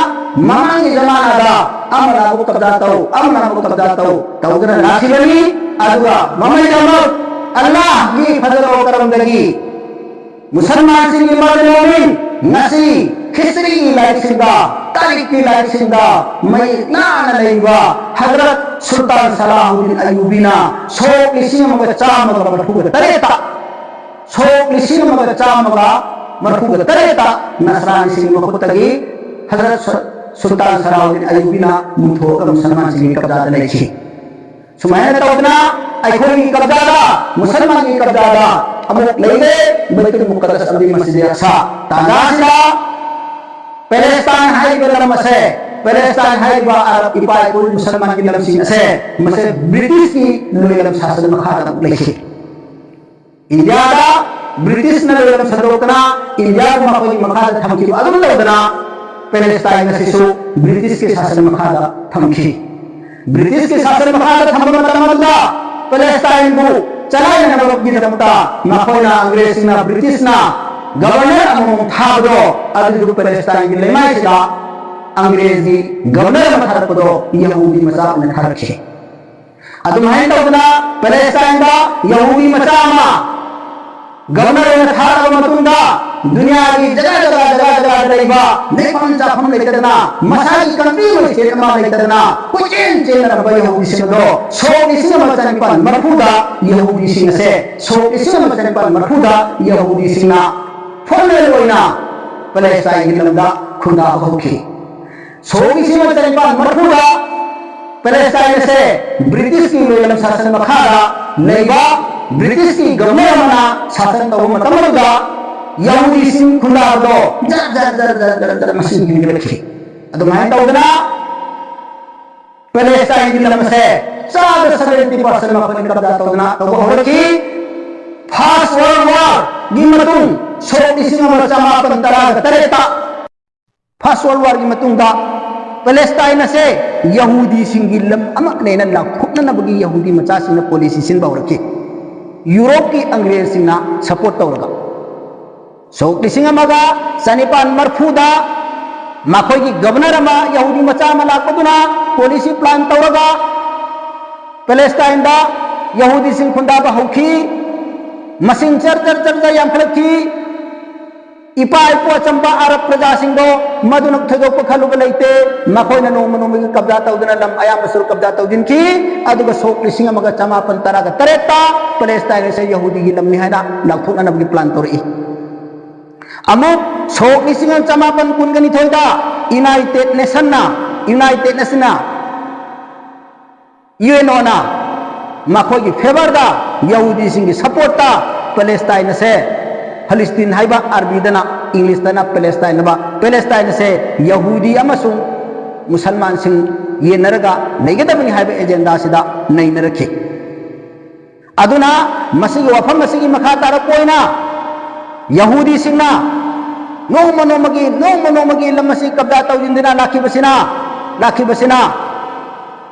ꯃꯃꯥꯡꯒꯤ ꯖꯃꯥꯅꯥꯗ ꯑꯃꯅ ꯑꯃꯨꯛ ꯀꯕꯖꯥ ꯇꯧ, ꯑꯃꯅ ꯑꯃꯨꯛ ꯀꯕꯖꯥ ꯇꯧ ꯇꯧꯗꯅ ꯂꯥꯛꯈꯤꯕꯅꯤ꯫ ꯑꯗꯨꯒ ꯃꯃꯩꯗ ꯑꯃꯨꯛ ꯑꯜꯂꯥꯍꯒꯤ ꯐꯖꯜ ꯀꯔꯝꯗꯒꯤ ꯃꯨꯁꯜꯃꯥꯟꯁꯤꯡꯒꯤ ꯃꯔꯗ ꯃꯣꯃꯤꯟ ꯉꯁꯤ ꯍꯤꯁꯇ꯭ꯔꯤꯒꯤ ꯂꯥꯏꯔꯤꯛꯁꯤꯡꯗ, ꯇꯥꯔꯤꯛꯀꯤ ꯂꯥꯏꯔꯤꯛꯁꯤꯡꯗ ꯃꯌꯦꯛ ꯂꯥꯅ ꯂꯩꯔꯤꯕ ꯍꯖꯔꯠ ꯁꯨꯜꯇꯥꯟ ꯁꯂꯥꯍꯨꯗꯤꯟ ꯑꯌꯨꯕꯤꯅ ꯁꯣꯛ ꯂꯤꯁꯤꯡ ꯑꯃꯒ ꯆꯥꯝꯃꯒ ꯃꯔꯐꯨꯒ ꯇꯔꯦꯠꯇ, ꯁꯣꯛ ꯂꯤꯁꯤꯡ ꯑꯃꯒ ꯆꯥꯝꯃꯒ ꯃꯔꯐꯨꯒ ꯇꯔꯦꯠꯇ ꯅꯁꯔꯥꯅꯤꯁꯤꯡꯒꯤ ꯃꯈꯨꯠꯇꯒꯤ ꯍꯖꯔꯠ ꯁꯨ-, ꯁꯨꯜꯇꯥꯟ ꯁꯂꯥꯍꯨꯗꯤꯟ ꯑꯌꯨꯕꯤꯅ ꯃꯨꯊꯣꯛꯑꯒ ꯃꯨꯁꯜꯃꯥꯟꯁꯤꯡꯒꯤ ꯀꯕꯖꯥꯗ ꯂꯩꯈꯤ꯫ ꯁꯨꯃꯥꯏꯅ ꯇꯧꯗꯅ ꯑꯩꯈꯣꯏꯒꯤ ꯀꯕꯖꯥꯗ, ꯃꯨꯁꯜꯃꯥꯟꯒꯤ ꯀꯕꯖꯥꯗ ꯑꯃꯨꯛ ꯂꯩꯔꯦ ꯕꯩꯇꯨꯜ ꯃꯨꯛꯀꯗꯁ ꯑꯃꯗꯤ ꯃꯁꯖꯤꯗ ꯑꯛꯁꯥ꯫ ꯇꯥꯟꯖꯥꯁꯤꯗ ꯄꯦꯂꯦꯁꯇꯥꯏꯟ ꯍꯥꯏꯔꯤꯕ ꯂꯝ ꯑꯁꯦ, ꯄꯦꯂꯦꯁꯇꯥꯏꯟ ꯍꯥꯏꯔꯤꯕ ꯑꯔꯕ ꯏꯄꯥ ꯏꯄꯨ ꯃꯨꯁꯜꯃꯥꯟꯒꯤ ꯂꯝꯁꯤꯡ ꯑꯁꯦ, ꯃꯁꯦ ꯕ꯭ꯔꯤꯇꯤꯁꯀꯤ ꯂꯣꯏꯂꯝ ꯁꯥꯁꯟ ꯃꯈꯥꯗ ꯑꯃꯨꯛ ꯂꯩꯈꯤ꯫ ꯏꯟꯗꯤꯌꯥꯗ ꯕ꯭ꯔꯤꯇꯤꯁꯅ ꯂꯣꯏꯂꯝ ꯁꯟꯗꯣꯛꯇꯅ ꯏꯟꯗꯤꯌꯥꯕꯨ ꯃꯈꯣꯏꯒꯤ ꯃꯈꯥꯗ ꯊꯝꯈꯤꯕ ꯑꯗꯨꯝ ꯇꯧꯗꯅ ꯄꯦꯂꯦꯁꯇꯥꯏꯟ ꯑꯁꯤꯁꯨ ꯕ꯭ꯔꯤꯇꯤꯁꯀꯤ ꯁꯥꯁꯟ ꯃꯈꯥꯗ ꯊꯝꯈꯤ꯫ ꯕ꯭ꯔꯤꯇꯤꯁꯀꯤ ꯁꯥꯁꯟ ꯃꯈꯥꯗ ꯊꯝꯕ ꯃꯇꯝ ꯑꯗꯨꯗ ꯄꯦꯂꯦꯁꯇꯥꯏꯟꯕꯨ ꯆꯂꯥꯏꯅꯅꯕꯒꯤꯗꯃꯛꯇ ꯃꯈꯣꯏꯅ, ꯑꯪꯒ꯭ꯔꯦꯖꯁꯤꯡꯅ, ꯕ꯭ꯔꯤꯇꯤꯁꯅ ꯒꯕꯔꯅꯔ ꯑꯃꯃꯝ ꯊꯥꯕꯗꯣ, ꯑꯗꯨꯗꯨ ꯄꯦꯂꯦꯁꯇꯥꯏꯟꯒꯤ ꯂꯩꯃꯥꯏꯁꯤꯗ ꯑꯪꯒ꯭ꯔꯦꯖꯒꯤ ꯒꯕꯔꯅꯔ ꯑꯃ ꯊꯥꯔꯛꯄꯗꯣ ꯌꯍꯨꯗꯤ ꯃꯆꯥ ꯑꯃꯅ ꯊꯥꯔꯛꯈꯤ꯫ ꯑꯗꯨꯃꯥꯏꯅ ꯇꯧꯗꯅ ꯄꯦꯂꯦꯁꯇꯥꯏꯟꯗ ꯌꯍꯨꯗꯤ ꯃꯆꯥ ꯑꯃ ꯒꯕꯔꯅꯔ ꯑꯣꯏꯅ ꯊꯥꯔꯕ ꯃꯇꯨꯡꯗ ꯗꯨꯅꯤꯌꯥꯒꯤ ꯖꯒꯥ ꯖꯒꯥ ꯖꯒꯥ ꯖꯒꯥꯗ ꯂꯩꯕ ꯂꯩꯐꯝ ꯆꯥꯐꯝ ꯂꯩꯇꯗꯅ, ꯃꯁꯥꯒꯤ ꯀꯟꯇ꯭ꯔꯤ ꯑꯣꯏ ꯁ꯭ꯇꯦꯠ ꯑꯃ ꯂꯩꯇꯗꯅ ꯀꯣꯏꯆꯦꯟ ꯆꯦꯟꯅꯔꯝꯕ ꯌꯍꯨꯗꯤꯁꯤꯡ ꯑꯗꯣ ꯁꯣꯛ ꯂꯤꯁꯤꯡ ꯑꯃ ꯆꯅꯤꯄꯥꯟ ꯃꯔꯐꯨꯗ ꯌꯍꯨꯗꯤꯁꯤꯡ ꯑꯁꯦ, ꯁꯣꯛ ꯂꯤꯁꯤꯡ ꯑꯃ ꯆꯅꯤꯄꯥꯟ ꯃꯔꯐꯨꯗ ꯌꯍꯨꯗꯤꯁꯤꯡꯅ ꯐꯣꯔꯃꯦꯜ ꯑꯣꯏꯅ ꯄꯦꯂꯦꯁꯇꯥꯏꯟꯒꯤ ꯂꯝꯗ ꯈꯨꯟꯗꯥꯕ ꯍꯧꯈꯤ꯫ ꯁꯣꯛ ꯂꯤꯁꯤꯡ ꯑꯃ ꯆꯅꯤꯄꯥꯟ ꯃꯔꯤꯐꯨꯗ ꯄꯦꯂꯦꯁꯇꯥꯏꯟ ꯑꯁꯦ ꯕ꯭ꯔꯤꯇꯤꯁꯀꯤ ꯂꯣꯏꯂꯝ ꯁꯥꯁꯟ ꯃꯈꯥꯗ ꯂꯩꯕ ꯕ꯭ꯔꯤꯇꯤꯁꯀꯤ ꯒꯕꯔꯅꯔ ꯑꯃꯅ ꯁꯥꯁꯟ ꯇꯧꯕ ꯃꯇꯝ ꯑꯗꯨꯗ ꯌꯍꯨꯗꯤꯁꯤꯡ ꯈꯨꯟꯗꯥꯕꯗꯣ ꯖꯔ ꯖꯔ ꯖꯔ ꯖꯔ ꯖꯔ ꯖꯔ ꯃꯁꯤꯡ ꯍꯦꯟꯒꯠꯂꯛꯈꯤ꯫ ꯑꯗꯨꯃꯥꯏꯅ ꯇꯧꯗꯅ ꯄꯦꯂꯦꯁꯇꯥꯏꯟꯒꯤ ꯂꯝ ꯑꯁꯦ ꯆꯥꯗ seventy percent ꯃꯈꯣꯏꯅ ꯀꯕꯖꯥ ꯇꯧꯗꯨꯅ ꯇꯧꯕ ꯍꯧꯔꯛꯈꯤ꯫ First World War ꯒꯤ ꯃꯇꯨꯡ ꯁꯣꯛ ꯂꯤꯁꯤꯡ ꯑꯃ ꯆꯃꯥꯄꯟ ꯇꯔꯥꯒ ꯇꯔꯦꯠꯇ First World War ꯒꯤ ꯃꯇꯨꯡꯗ ꯄꯦꯂꯦꯁꯇꯥꯏꯟ ꯑꯁꯦ ꯌꯍꯨꯗꯤꯁꯤꯡꯒꯤ ꯂꯝ ꯑꯃꯅꯦꯅ ꯂꯥꯎꯊꯣꯛꯅꯅꯕꯒꯤ ꯌꯍꯨꯗꯤ ꯃꯆꯥꯁꯤꯡꯅ ꯄꯣꯂꯤꯁꯤ ꯁꯤꯟꯕ ꯍꯧꯔꯛꯈꯤ꯫ ꯌꯨꯔꯣꯞꯀꯤ ꯑꯪꯒ꯭ꯔꯦꯖꯁꯤꯡꯅ support ꯇꯧꯔꯒ ꯁꯣꯛ ꯂꯤꯁꯤꯡ ꯑꯃꯒ ꯆꯅꯤꯄꯥꯟ ꯃꯔꯤꯐꯨꯗ ꯃꯈꯣꯏꯒꯤ ꯒꯕꯔꯅꯔ ꯑꯃ ꯌꯍꯨꯗꯤ ꯃꯆꯥ ꯑꯃ ꯂꯥꯛꯄꯗꯨꯅ ꯄꯣꯂꯤꯁꯤ plan ꯇꯧꯔꯒ ꯄꯦꯂꯦꯁꯇꯥꯏꯟꯗ ꯌꯍꯨꯗꯤꯁꯤꯡ ꯈꯨꯟꯗꯥꯕ ꯍꯧꯈꯤ꯫ ꯃꯁꯤꯡ ꯆꯔ ꯆꯔ ꯆꯔ ꯆꯔ ꯌꯥꯝꯈꯠꯂꯛꯈꯤ꯫ ꯏꯄꯥ ꯏꯄꯨ ꯑꯆꯝꯕ ꯑꯔꯕ ꯄ꯭ꯔꯖꯥꯁꯤꯡꯗꯣ ꯃꯗꯨꯅ ꯊꯣꯏꯗꯣꯛꯄ ꯈꯜꯂꯨꯕ ꯂꯩꯇꯦ꯫ ꯃꯈꯣꯏꯅ ꯅꯣꯡꯃ ꯅꯣꯡꯃꯒꯤ ꯀꯕꯖꯥ ꯇꯧꯗꯨꯅ ꯂꯝ ꯑꯌꯥꯝꯕ ꯁꯔꯨꯛ ꯀꯕꯖꯥ ꯇꯧꯁꯤꯟꯈꯤ꯫ ꯑꯗꯨꯒ ꯁꯣꯛ ꯂꯤꯁꯤꯡ ꯑꯃꯒ ꯆꯃꯥꯄꯟ ꯇꯔꯥꯒ ꯇꯔꯦꯠꯇ ꯄꯦꯂꯦꯁꯇꯥꯏꯟ ꯑꯁꯦ ꯌꯍꯨꯗꯤꯒꯤ ꯂꯝꯅꯤ ꯍꯥꯏꯅ ꯂꯥꯎꯊꯣꯛꯅꯅꯕꯒꯤ plan ꯇꯧꯔꯛꯏ꯫ ꯑꯃꯨꯛ ꯁꯣꯛ ꯂꯤꯁꯤꯡ ꯑꯃ ꯆꯃꯥꯄꯟ ꯀꯨꯟꯒ ꯅꯤꯊꯣꯏꯗ United Nation ꯅ, United Nation ꯅ, UNO ꯅ ꯃꯈꯣꯏꯒꯤ favour ꯗ, ꯌꯍꯨꯗꯤꯁꯤꯡꯒꯤ support ꯇ ꯄꯦꯂꯦꯁꯇꯥꯏꯟ ꯑꯁꯦ, ꯐꯂꯤꯁꯇꯤꯟ ꯍꯥꯏꯕ ꯑꯔꯕꯤꯗꯅ, ꯏꯪꯂꯤꯁꯇꯅ ꯄꯦꯂꯦꯁꯇꯥꯏꯟ ꯍꯥꯏꯕ, ꯄꯦꯂꯦꯁꯇꯥꯏꯟ ꯑꯁꯦ ꯌꯍꯨꯗꯤ ꯑꯃꯁꯨꯡ ꯃꯨꯁꯜꯃꯥꯟꯁꯤꯡ ꯌꯦꯟꯅꯔꯒ ꯂꯩꯒꯗꯕꯅꯤ ꯍꯥꯏꯕ agenda ꯁꯤꯗ ꯅꯩꯅꯔꯛꯈꯤ꯫ ꯑꯗꯨꯅ ꯃꯁꯤꯒꯤ ꯋꯥꯐꯝ ꯑꯁꯤꯒꯤ ꯃꯈꯥ ꯇꯥꯔꯛꯄ ꯑꯣꯏꯅ ꯌꯍꯨꯗꯤꯁꯤꯡꯅ ꯅꯣꯡꯃ ꯅꯣꯡꯃꯒꯤ, ꯅꯣꯡꯃ ꯅꯣꯡꯃꯒꯤ ꯂꯝ ꯑꯁꯤ ꯀꯕꯖꯥ ꯇꯧꯁꯤꯟꯗꯨꯅ ꯂꯥꯛꯈꯤꯕꯁꯤꯅ, ꯂꯥꯛꯈꯤꯕꯁꯤꯅ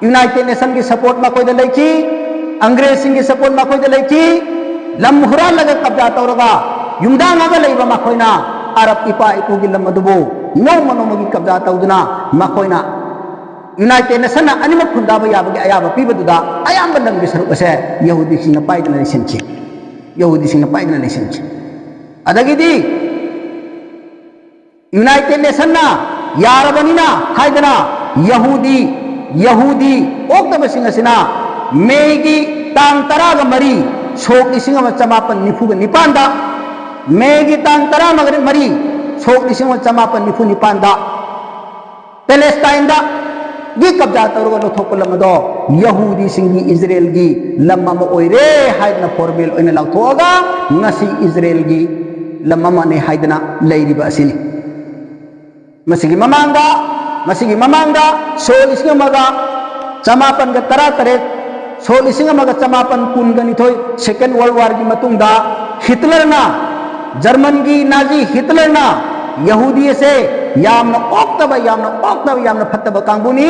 United Nation ꯒꯤ support ꯃꯈꯣꯏꯗ ꯂꯩꯈꯤ, ꯑꯪꯒ꯭ꯔꯦꯖꯁꯤꯡꯒꯤ support ꯃꯈꯣꯏꯗ ꯂꯩꯈꯤ꯫ ꯂꯝ ꯍꯨꯔꯥꯜꯂꯒ ꯀꯕꯖꯥ ꯇꯧꯔꯒ ꯌꯨꯝꯗꯥꯡꯉꯒ ꯂꯩꯕ ꯃꯈꯣꯏꯅ ꯑꯔꯕ ꯏꯄꯥ ꯏꯄꯨꯒꯤ ꯂꯝ ꯑꯗꯨꯕꯨ ꯅꯣꯡꯃ ꯅꯣꯡꯃꯒꯤ ꯀꯕꯖꯥ ꯇꯧꯗꯨꯅ ꯃꯈꯣꯏꯅ United Nation ꯅ ꯑꯅꯤꯃꯛ ꯈꯨꯟꯗꯥꯕ ꯌꯥꯕꯒꯤ ꯑꯌꯥꯕ ꯄꯤꯕꯗꯨꯗ ꯑꯌꯥꯝꯕ ꯂꯝꯒꯤ ꯁꯔꯨꯛ ꯑꯁꯦ ꯌꯍꯨꯗꯤꯁꯤꯡꯅ ꯄꯥꯏꯗꯨꯅ ꯂꯩꯁꯤꯟꯈꯤ꯫ ꯌꯍꯨꯗꯤꯁꯤꯡꯅ ꯄꯥꯏꯗꯨꯅ ꯂꯩꯁꯤꯟꯈꯤ꯫ ꯑꯗꯒꯤꯗꯤ United Nation ꯅ ꯌꯥꯔꯕꯅꯤꯅ ꯍꯥꯏꯗꯅ ꯌꯍꯨꯗꯤ, ꯌꯍꯨꯗꯤ ꯑꯣꯛꯇꯕꯁꯤꯡ ꯑꯁꯤꯅ ꯃꯦꯒꯤ ꯇꯥꯡ ꯇꯔꯥꯒ ꯃꯔꯤ, ꯁꯣꯛ ꯂꯤꯁꯤꯡ ꯑꯃ ꯆꯃꯥꯄꯟ ꯅꯤꯐꯨꯒ ꯅꯤꯄꯥꯟꯗ, ꯃꯦꯒꯤ ꯇꯥꯡ ꯇꯔꯥꯃꯔꯤ, ꯁꯣꯛ ꯂꯤꯁꯤꯡ ꯑꯃ ꯆꯃꯥꯄꯟ ꯅꯤꯐꯨ ꯅꯤꯄꯥꯟꯗ ꯄꯦꯂꯦꯁꯇꯥꯏꯟꯗꯒꯤ ꯀꯕꯖꯥ ꯇꯧꯔꯒ ꯂꯧꯊꯣꯛꯄ ꯂꯝ ꯑꯗꯣ ꯌꯍꯨꯗꯤꯁꯤꯡꯒꯤ, ꯏꯖꯔꯦꯜꯒꯤ ꯂꯝ ꯑꯃ ꯑꯣꯏꯔꯦ ꯍꯥꯏꯗꯅ ꯐꯣꯔꯃꯦꯜ ꯑꯣꯏꯅ ꯂꯥꯎꯊꯣꯛꯑꯒ ꯉꯁꯤ ꯏꯖꯔꯦꯜꯒꯤ ꯂꯝ ꯑꯃꯅꯤ ꯍꯥꯏꯗꯅ ꯂꯩꯔꯤꯕ ꯑꯁꯤꯅꯤ꯫ ꯃꯁꯤꯒꯤ ꯃꯃꯥꯡꯗ, ꯃꯁꯤꯒꯤ ꯃꯃꯥꯡꯗ ꯁꯣꯛ ꯂꯤꯁꯤꯡ ꯑꯃꯒ ꯆꯃꯥꯄꯟꯒ ꯇꯔꯥ ꯇꯔꯦꯠ, ꯁꯣꯛ ꯂꯤꯁꯤꯡ ꯑꯃꯒ ꯆꯃꯥꯄꯟ ꯀꯨꯟꯒ ꯅꯤꯊꯣꯏ, Second World War ꯒꯤ ꯃꯇꯨꯡꯗ ꯍꯤꯠꯂꯔꯅ, ꯖꯔꯃꯟꯒꯤ ꯅꯥꯖꯤ ꯍꯤꯠꯂꯔꯅ ꯌꯍꯨꯗꯤ ꯑꯁꯦ ꯌꯥꯝꯅ ꯑꯣꯛꯇꯕ, ꯌꯥꯝꯅ ꯑꯣꯛꯇꯕ, ꯌꯥꯝꯅ ꯐꯠꯇꯕ ꯀꯥꯡꯕꯨꯅꯤ,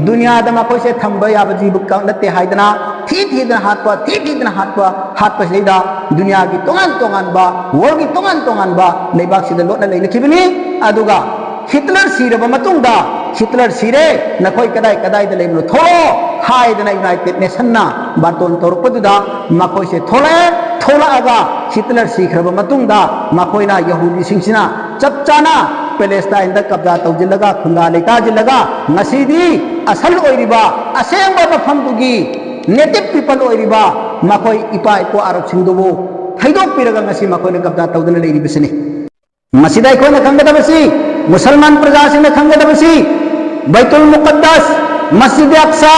ꯗꯨꯅꯤꯌꯥꯗ ꯃꯈꯣꯏꯁꯦ ꯊꯝꯕ ꯌꯥꯕ ꯖꯤꯕ ꯀ-, ꯅꯠꯇꯦ ꯍꯥꯏꯗꯅ ꯊꯤ ꯊꯤꯗꯅ ꯍꯥꯠꯄ, ꯊꯤ ꯊꯤꯗꯅ ꯍꯥꯠꯄ, ꯍꯥꯠꯄꯁꯤꯗꯩꯗ ꯗꯨꯅꯤꯌꯥꯒꯤ ꯇꯣꯉꯥꯟ ꯇꯣꯉꯥꯟꯕ, world ꯒꯤ ꯇꯣꯉꯥꯟ ꯇꯣꯉꯥꯟꯕ ꯂꯩꯕꯥꯛꯁꯤꯗ ꯂꯣꯠꯅ ꯂꯩꯅꯈꯤꯕꯅꯤ꯫ ꯑꯗꯨꯒ ꯍꯤꯠꯂꯔ ꯁꯤꯔꯕ ꯃꯇꯨꯡꯗ, "ꯍꯤꯠꯂꯔ ꯁꯤꯔꯦ, ꯅꯈꯣꯏ ꯀꯗꯥꯏ ꯀꯗꯥꯏꯗ ꯂꯩꯕꯅꯣ ꯊꯣꯛꯂꯛꯑꯣ" ꯍꯥꯏꯗꯅ United Nation ꯅ ꯕꯥꯔꯇꯣꯟ ꯇꯧꯔꯛꯄꯗꯨꯗ ꯃꯈꯣꯏꯁꯦ ꯊꯣꯛꯂꯛꯑꯦ꯫ ꯊꯣꯛꯂꯛꯑꯒ ꯍꯤꯠꯂꯔ ꯁꯤꯈ꯭ꯔꯕ ꯃꯇꯨꯡꯗ ꯃꯈꯣꯏꯅ, ꯌꯍꯨꯗꯤꯁꯤꯡꯁꯤꯅ ꯆꯞ ꯆꯥꯅ ꯄꯦꯂꯦꯁꯇꯥꯏꯟꯗ ꯀꯕꯖꯥ ꯇꯧꯁꯤꯜꯂꯒ, ꯈꯨꯟꯗꯥ ꯂꯩꯇꯥꯁꯤꯜꯂꯒ, ꯉꯁꯤꯗꯤ ꯑꯁꯜ ꯑꯣꯏꯔꯤꯕ, ꯑꯁꯦꯡꯕ ꯃꯐꯝꯗꯨꯒꯤ native people ꯑꯣꯏꯔꯤꯕ ꯃꯈꯣꯏ ꯏꯄꯥ ꯏꯄꯨ ꯑꯔꯕꯁꯤꯡꯗꯨꯕꯨ ꯊꯩꯗꯣꯛꯄꯤꯔꯒ ꯉꯁꯤ ꯃꯈꯣꯏꯅ ꯀꯕꯖꯥ ꯇꯧꯗꯨꯅ ꯂꯩꯔꯤꯕꯁꯤꯅꯤ꯫ ꯃꯁꯤꯗ ꯑꯩꯈꯣꯏꯅ ꯈꯪꯒꯗꯕꯁꯤ, ꯃꯨꯁꯜꯃꯥꯟ ꯄ꯭ꯔꯖꯥꯁꯤꯡꯅ ꯈꯪꯒꯗꯕꯁꯤ, ꯕꯩꯇꯨꯜ ꯃꯨꯀꯠꯗꯁ, ꯃꯁꯖꯤꯗ ꯑꯛꯁꯥ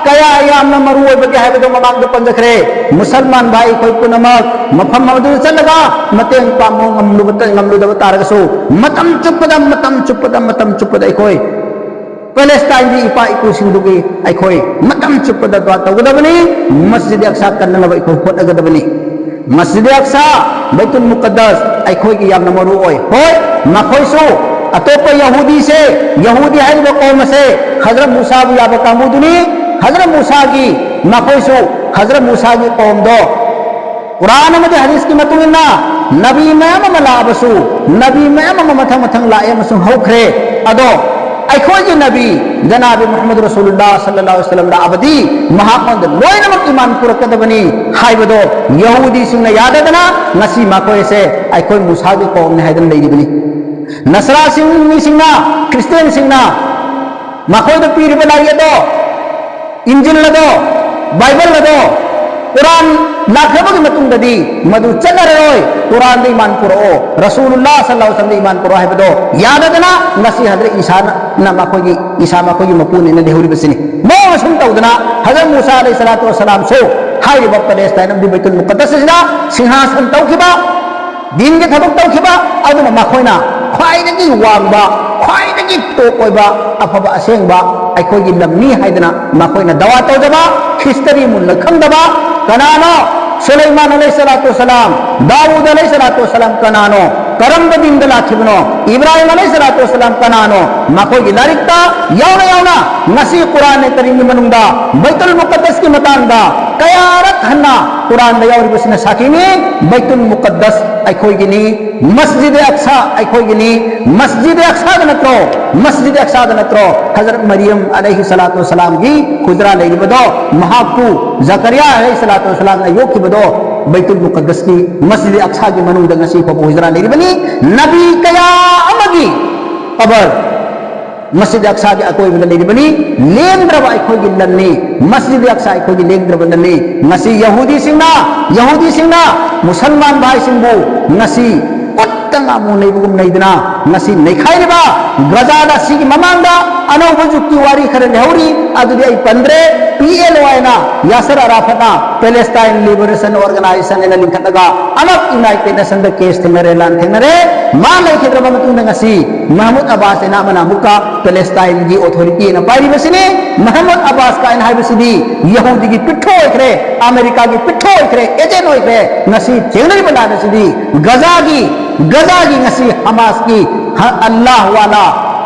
ꯀꯌꯥ ꯌꯥꯝꯅ ꯃꯔꯨ ꯑꯣꯏꯕꯒꯦ ꯍꯥꯏꯕꯗꯨ ꯃꯃꯥꯡꯗ ꯄꯟꯖꯈ꯭ꯔꯦ꯫ ꯃꯨꯁꯜꯃꯥꯟ ꯚꯥꯏ ꯑꯩꯈꯣꯏ ꯄꯨꯝꯅꯃꯛ ꯃꯐꯝ ꯑꯗꯨꯗ ꯆꯠꯂꯒ ꯃꯇꯦꯡ ꯄꯥꯡꯕ ꯉꯝꯂꯨꯕ, ꯉꯝꯂꯨꯗꯕ ꯇꯥꯔꯒꯁꯨ, ꯃꯇꯝ ꯆꯨꯞꯄꯗ, ꯃꯇꯝ ꯆꯨꯞꯄꯗ, ꯃꯇꯝ ꯆꯨꯞꯄꯗ ꯑꯩꯈꯣꯏ ꯄꯦꯂꯦꯁꯇꯥꯏꯟꯒꯤ ꯏꯄꯥ ꯏꯄꯨꯁꯤꯡꯗꯨꯒꯤ ꯑꯩꯈꯣꯏ ꯃꯇꯝ ꯆꯨꯞꯄꯗ ꯗꯨꯋꯥ ꯇꯧꯒꯗꯕꯅꯤ꯫ ꯃꯁꯖꯤꯗ ꯑꯛꯁꯥ ꯀꯟꯅꯅꯕ ꯑꯩꯈꯣꯏ ꯍꯣꯠꯅꯒꯗꯕꯅꯤ꯫ ꯃꯁꯖꯤꯗ ꯑꯛꯁꯥ, ꯕꯩꯇꯨꯜ ꯃꯨꯀꯠꯗꯁ ꯑꯩꯈꯣꯏꯒꯤ ꯌꯥꯝꯅ ꯃꯔꯨ ꯑꯣꯏ꯫ ꯍꯣꯏ, ꯃꯈꯣꯏꯁꯨ ꯑꯇꯣꯞꯄ ꯌꯍꯨꯗꯤꯁꯦ, ꯌꯍꯨꯗꯤ ꯍꯥꯏꯔꯤꯕ ꯀꯧꯝ ꯑꯁꯦ ꯍꯖꯔꯠ ꯃꯨꯁꯥꯕꯨ ꯌꯥꯕ ꯀꯥꯡꯕꯨꯗꯨꯅꯤ꯫ ꯍꯖꯔꯠ ꯃꯨꯁꯥꯒꯤ, ꯃꯈꯣꯏꯁꯨ ꯍꯖꯔꯠ ꯃꯨꯁꯥꯒꯤ ꯀꯧꯝꯗꯣ ꯀꯨꯔꯥꯟ ꯑꯃꯗꯤ ꯍꯗꯤꯁꯀꯤ ꯃꯇꯨꯡ ꯏꯟꯅ ꯅꯕꯤ ꯃꯌꯥꯝ ꯑꯃ ꯂꯥꯛꯑꯕꯁꯨ, ꯅꯕꯤ ꯃꯌꯥꯝ ꯑꯃ ꯃꯊꯪ ꯃꯊꯪ ꯂꯥꯛꯑꯦ ꯑꯃꯁꯨꯡ ꯍꯧꯈ꯭ꯔꯦ꯫ ꯑꯗꯣ ꯑꯩꯈꯣꯏꯒꯤ ꯅꯕꯤ ꯖꯅꯥꯕꯤ ꯃꯨꯍꯝꯃꯗ ꯔꯁꯨꯂꯨꯜꯂꯥꯍ ꯁꯜꯂꯜꯂꯥꯍꯨ ꯑꯂꯩꯍꯤ ꯋꯁꯜꯂꯝ ꯂꯥꯛꯑꯕꯗꯤ ꯃꯍꯥꯛꯉꯣꯟꯗ ꯂꯣꯏꯅꯃꯛ ꯏꯃꯥꯟ ꯄꯨꯔꯛꯀꯗꯕꯅꯤ ꯍꯥꯏꯕꯗꯣ ꯌꯍꯨꯗꯤꯁꯤꯡꯅ ꯌꯥꯗꯗꯅ ꯉꯁꯤ ꯃꯈꯣꯏ ꯑꯁꯦ ꯑꯩꯈꯣꯏ ꯃꯨꯁꯥꯒꯤ ꯀꯧꯝꯅꯤ ꯍꯥꯏꯗꯅ ꯂꯩꯔꯤꯕꯅꯤ꯫ ꯅꯁꯔꯥꯁꯤꯡ, ꯃꯤꯁꯤꯡꯅ, ꯈ꯭ꯔꯤꯁꯇꯤꯌꯥꯟꯁꯤꯡꯅ ꯃꯈꯣꯏꯗ ꯄꯤꯔꯤꯕ ꯂꯥꯏꯔꯤꯛ ꯑꯗꯣ, ꯏꯟꯖꯤꯜ ꯑꯗꯣ, ꯕꯥꯏꯕꯜ ꯑꯗꯣ, ꯀꯨꯔꯥꯟ ꯂꯥꯛꯈ꯭ꯔꯕꯒꯤ ꯃꯇꯨꯡꯗꯗꯤ ꯃꯗꯨ ꯆꯠꯅꯔꯔꯣꯏ꯫ ꯀꯨꯔꯥꯟꯗ ꯏꯃꯥꯟ ꯄꯨꯔꯛꯑꯣ, ꯔꯁꯨꯂꯨꯜꯂꯥꯍ ꯁꯜꯂꯜꯂꯥꯍꯨ ꯑꯂꯥꯏꯍꯤ ꯋꯥꯁꯜꯂꯝꯗ ꯏꯃꯥꯟ ꯄꯨꯔꯛꯑꯣ ꯍꯥꯏꯕꯗꯣ ꯌꯥꯗꯗꯅ ꯉꯁꯤ ꯍꯖꯔꯠ ꯏꯁꯥꯅ ꯃꯈꯣꯏꯒꯤ, ꯏꯁꯥ ꯃꯈꯣꯏꯒꯤ ꯃꯄꯨꯅꯦꯅ ꯂꯩꯍꯧꯔꯤꯕꯁꯤꯅꯤ꯫ ꯃꯑꯣꯡ ꯑꯁꯨꯝ ꯇꯧꯗꯅ ꯍꯖꯔꯠ ꯃꯨꯁꯥ ꯑꯂꯩꯍꯤ ꯁꯂꯥꯇꯨ ꯋꯁꯁꯂꯥꯝꯁꯨ ꯍꯥꯏꯔꯤꯕ ꯄꯦꯂꯦꯁꯇꯥꯏꯟ ꯑꯃꯗꯤ ꯕꯩꯇꯨꯜ ꯃꯨꯀꯠꯗꯁ ꯑꯁꯤꯗ ꯁꯤꯡꯍꯥꯁꯟ ꯇꯧꯈꯤꯕ, ꯗꯤꯟꯒꯤ ꯊꯕꯛ ꯇꯧꯈꯤꯕ, ꯑꯗꯨꯅ ꯃꯈꯣꯏꯅ ꯈ꯭ꯋꯥꯏꯗꯒꯤ ꯋꯥꯡꯕ, ꯈ꯭ꯋꯥꯏꯗꯒꯤ ꯇꯣꯞ ꯑꯣꯏꯕ, ꯑꯐꯕ ꯑꯁꯦꯡꯕ ꯑꯩꯈꯣꯏꯒꯤ ꯂꯝꯅꯤ ꯍꯥꯏꯗꯅ ꯃꯈꯣꯏꯅ ꯗꯋꯥ ꯇꯧꯖꯕ, ꯍꯤꯁꯇꯔꯤ ꯃꯨꯟꯅ ꯈꯪꯗꯕ ꯀꯅꯥꯅꯣ? ꯁꯨꯂꯩꯃꯥꯟ ꯑꯂꯩꯍꯤ ꯁꯂꯥꯇꯨ ꯋꯁꯁꯂꯥꯝ, ꯗꯥꯎꯗ ꯑꯂꯩꯍꯤ ꯁꯂꯥꯇꯨ ꯋꯁꯁꯂꯥꯝ ꯀꯅꯥꯅꯣ? ꯀꯔꯝꯕ ꯗꯤꯟꯗ ꯂꯥꯛꯈꯤꯕꯅꯣ? ꯏꯕ꯭ꯔꯥꯍꯤꯝ ꯑꯂꯩꯍꯤ ꯁꯂꯥꯇꯨ ꯋꯁꯁꯂꯥꯝ ꯀꯅꯥꯅꯣ? ꯃꯈꯣꯏꯒꯤ ꯂꯥꯏꯔꯤꯛꯇ ꯌꯥꯎꯅ ꯌꯥꯎꯅ ꯉꯁꯤ ꯀꯨꯔꯥꯟ ꯀꯔꯤꯝꯒꯤ ꯃꯅꯨꯡꯗ ꯕꯩꯇꯨꯜ ꯃꯨꯀꯠꯗꯁꯀꯤ ꯃꯇꯥꯡꯗ ꯀꯌꯥꯔꯛ ꯍꯟꯅ ꯀꯨꯔꯥꯟꯗ ꯌꯥꯎꯔꯤꯕꯁꯤꯅ ꯁꯥꯈꯤꯅꯤ꯫ ꯕꯩꯇꯨꯜ ꯃꯨꯀꯠꯗꯁ ꯑꯩꯈꯣꯏꯒꯤꯅꯤ, ꯃꯁꯖꯤꯗ ꯑꯛꯁꯥ ꯑꯩꯈꯣꯏꯒꯤꯅꯤ꯫ ꯃꯁꯖꯤꯗ ꯑꯛꯁꯥꯗ ꯅꯠꯇ꯭ꯔꯣ, ꯃꯁꯖꯤꯗ ꯑꯛꯁꯥꯗ ꯅꯠꯇ꯭ꯔꯣ ꯍꯖꯔꯠ ꯃꯔꯤꯌꯝ ꯑꯂꯩꯍꯤ ꯁꯂꯥꯇꯨ ꯋꯁꯁꯂꯥꯝꯒꯤ ꯍꯨꯖꯔꯥ ꯂꯩꯔꯤꯕꯗꯣ? ꯃꯍꯥꯛꯄꯨ ꯖꯀꯔꯤꯌꯥ ꯑꯂꯩꯍꯤ ꯁꯂꯥꯇꯨ ꯋꯁꯁꯂꯥꯝꯅ ꯌꯣꯛꯈꯤꯕꯗꯣ ꯕꯩꯇꯨꯜ ꯃꯨꯀꯠꯗꯁꯀꯤ ꯃꯁꯖꯤꯗ ꯑꯛꯁꯥꯒꯤ ꯃꯅꯨꯡꯗ ꯉꯁꯤ ꯐꯥꯎꯕ ꯍꯨꯖꯔꯥ ꯂꯩꯔꯤꯕꯅꯤ꯫ ꯅꯕꯤ ꯀꯌꯥ ꯑꯃꯒꯤ ꯀꯕꯔ ꯃꯁꯖꯤꯗ ꯑꯛꯁꯥꯒꯤ ꯑꯀꯣꯏꯕꯗ ꯂꯩꯔꯤꯕꯅꯤ꯫ ꯂꯦꯡꯗ꯭ꯔꯕ ꯑꯩꯈꯣꯏꯒꯤ ꯂꯟꯅꯤ꯫ ꯃꯁꯖꯤꯗ ꯑꯛꯁꯥ ꯑꯩꯈꯣꯏꯒꯤ ꯂꯦꯡꯗ꯭ꯔꯕ ꯂꯟꯅꯤ꯫ ꯉꯁꯤ ꯌꯍꯨꯗꯤꯁꯤꯡꯅ, ꯌꯍꯨꯗꯤꯁꯤꯡꯅ ꯃꯨꯁꯜꯃꯥꯟ ꯚꯥꯏꯁꯤꯡꯕꯨ ꯉꯁꯤ ꯎꯠꯇ ꯉꯥꯃꯨ ꯅꯩꯕꯒꯨꯝ ꯅꯩꯗꯨꯅ ꯉꯁꯤ ꯅꯩꯈꯥꯏꯔꯤꯕ ꯒꯖꯥꯗ, ꯁꯤꯒꯤ ꯃꯃꯥꯡꯗ ꯑꯅꯧꯕ ꯖꯨꯛꯀꯤ ꯋꯥꯔꯤ ꯈꯔ ꯂꯩꯍꯧꯔꯤ, ꯑꯗꯨꯗꯤ ꯑꯩ ꯄꯟꯗ꯭ꯔꯦ꯫ ꯄꯤ ꯑꯦꯜ ꯑꯣ ꯍꯥꯏꯅ ꯌꯥꯁꯔ ꯑꯔꯥꯐꯠꯅ ꯄꯦꯂꯦꯁꯇꯥꯏꯟ ꯂꯤꯕꯔꯦꯁꯟ ꯑꯣꯔꯒꯅꯥꯏꯖꯦꯁꯟ ꯍꯥꯏꯅ ꯂꯤꯡꯈꯠꯂꯒ ꯑꯃꯨꯛ ꯌꯨꯅꯥꯏꯇꯦꯗ ꯅꯦꯁꯟꯗ ꯀꯦꯁ ꯊꯦꯡꯅꯔꯦ, ꯂꯥꯟ ꯊꯦꯡꯅꯔꯦ꯫ ꯃꯥ ꯂꯩꯈꯤꯗ꯭ꯔꯕ ꯃꯇꯨꯡꯗ ꯉꯁꯤ ꯃꯍꯃꯨꯗ ꯑꯕꯥꯁ ꯍꯥꯏꯅ ꯑꯃꯅ ꯑꯃꯨꯛꯀ ꯄꯦꯂꯦꯁꯇꯥꯏꯟꯒꯤ ꯑꯣꯊꯣꯔꯤꯇꯤ ꯑꯣꯏꯅ ꯄꯥꯏꯔꯤꯕꯁꯤꯅꯤ꯫ ꯃꯍꯃꯨꯗ ꯑꯕꯥꯁ ꯀꯥꯏꯅ ꯍꯥꯏꯕꯁꯤꯗꯤ ꯌꯍꯨꯗꯤꯒꯤ ꯄꯤꯊ꯭ꯔꯣ ꯑꯣꯏꯈ꯭ꯔꯦ, ꯑꯃꯦꯔꯤꯀꯥꯒꯤ ꯄꯤꯊ꯭ꯔꯣ ꯑꯣꯏꯈ꯭ꯔꯦ, ꯑꯦꯖꯦꯟ ꯑꯣꯏꯈ꯭ꯔꯦ꯫ ꯉꯁꯤ ꯊꯦꯡꯅꯔꯤꯕ ꯂꯥꯟ ꯑꯁꯤꯗꯤ ꯒꯖꯥꯒꯤ, ꯒꯖꯥꯒꯤ ꯉꯁꯤ ꯍꯃꯥꯁꯀꯤ ꯍ-, ꯑꯜꯂꯥꯍ ꯋꯥꯂꯥ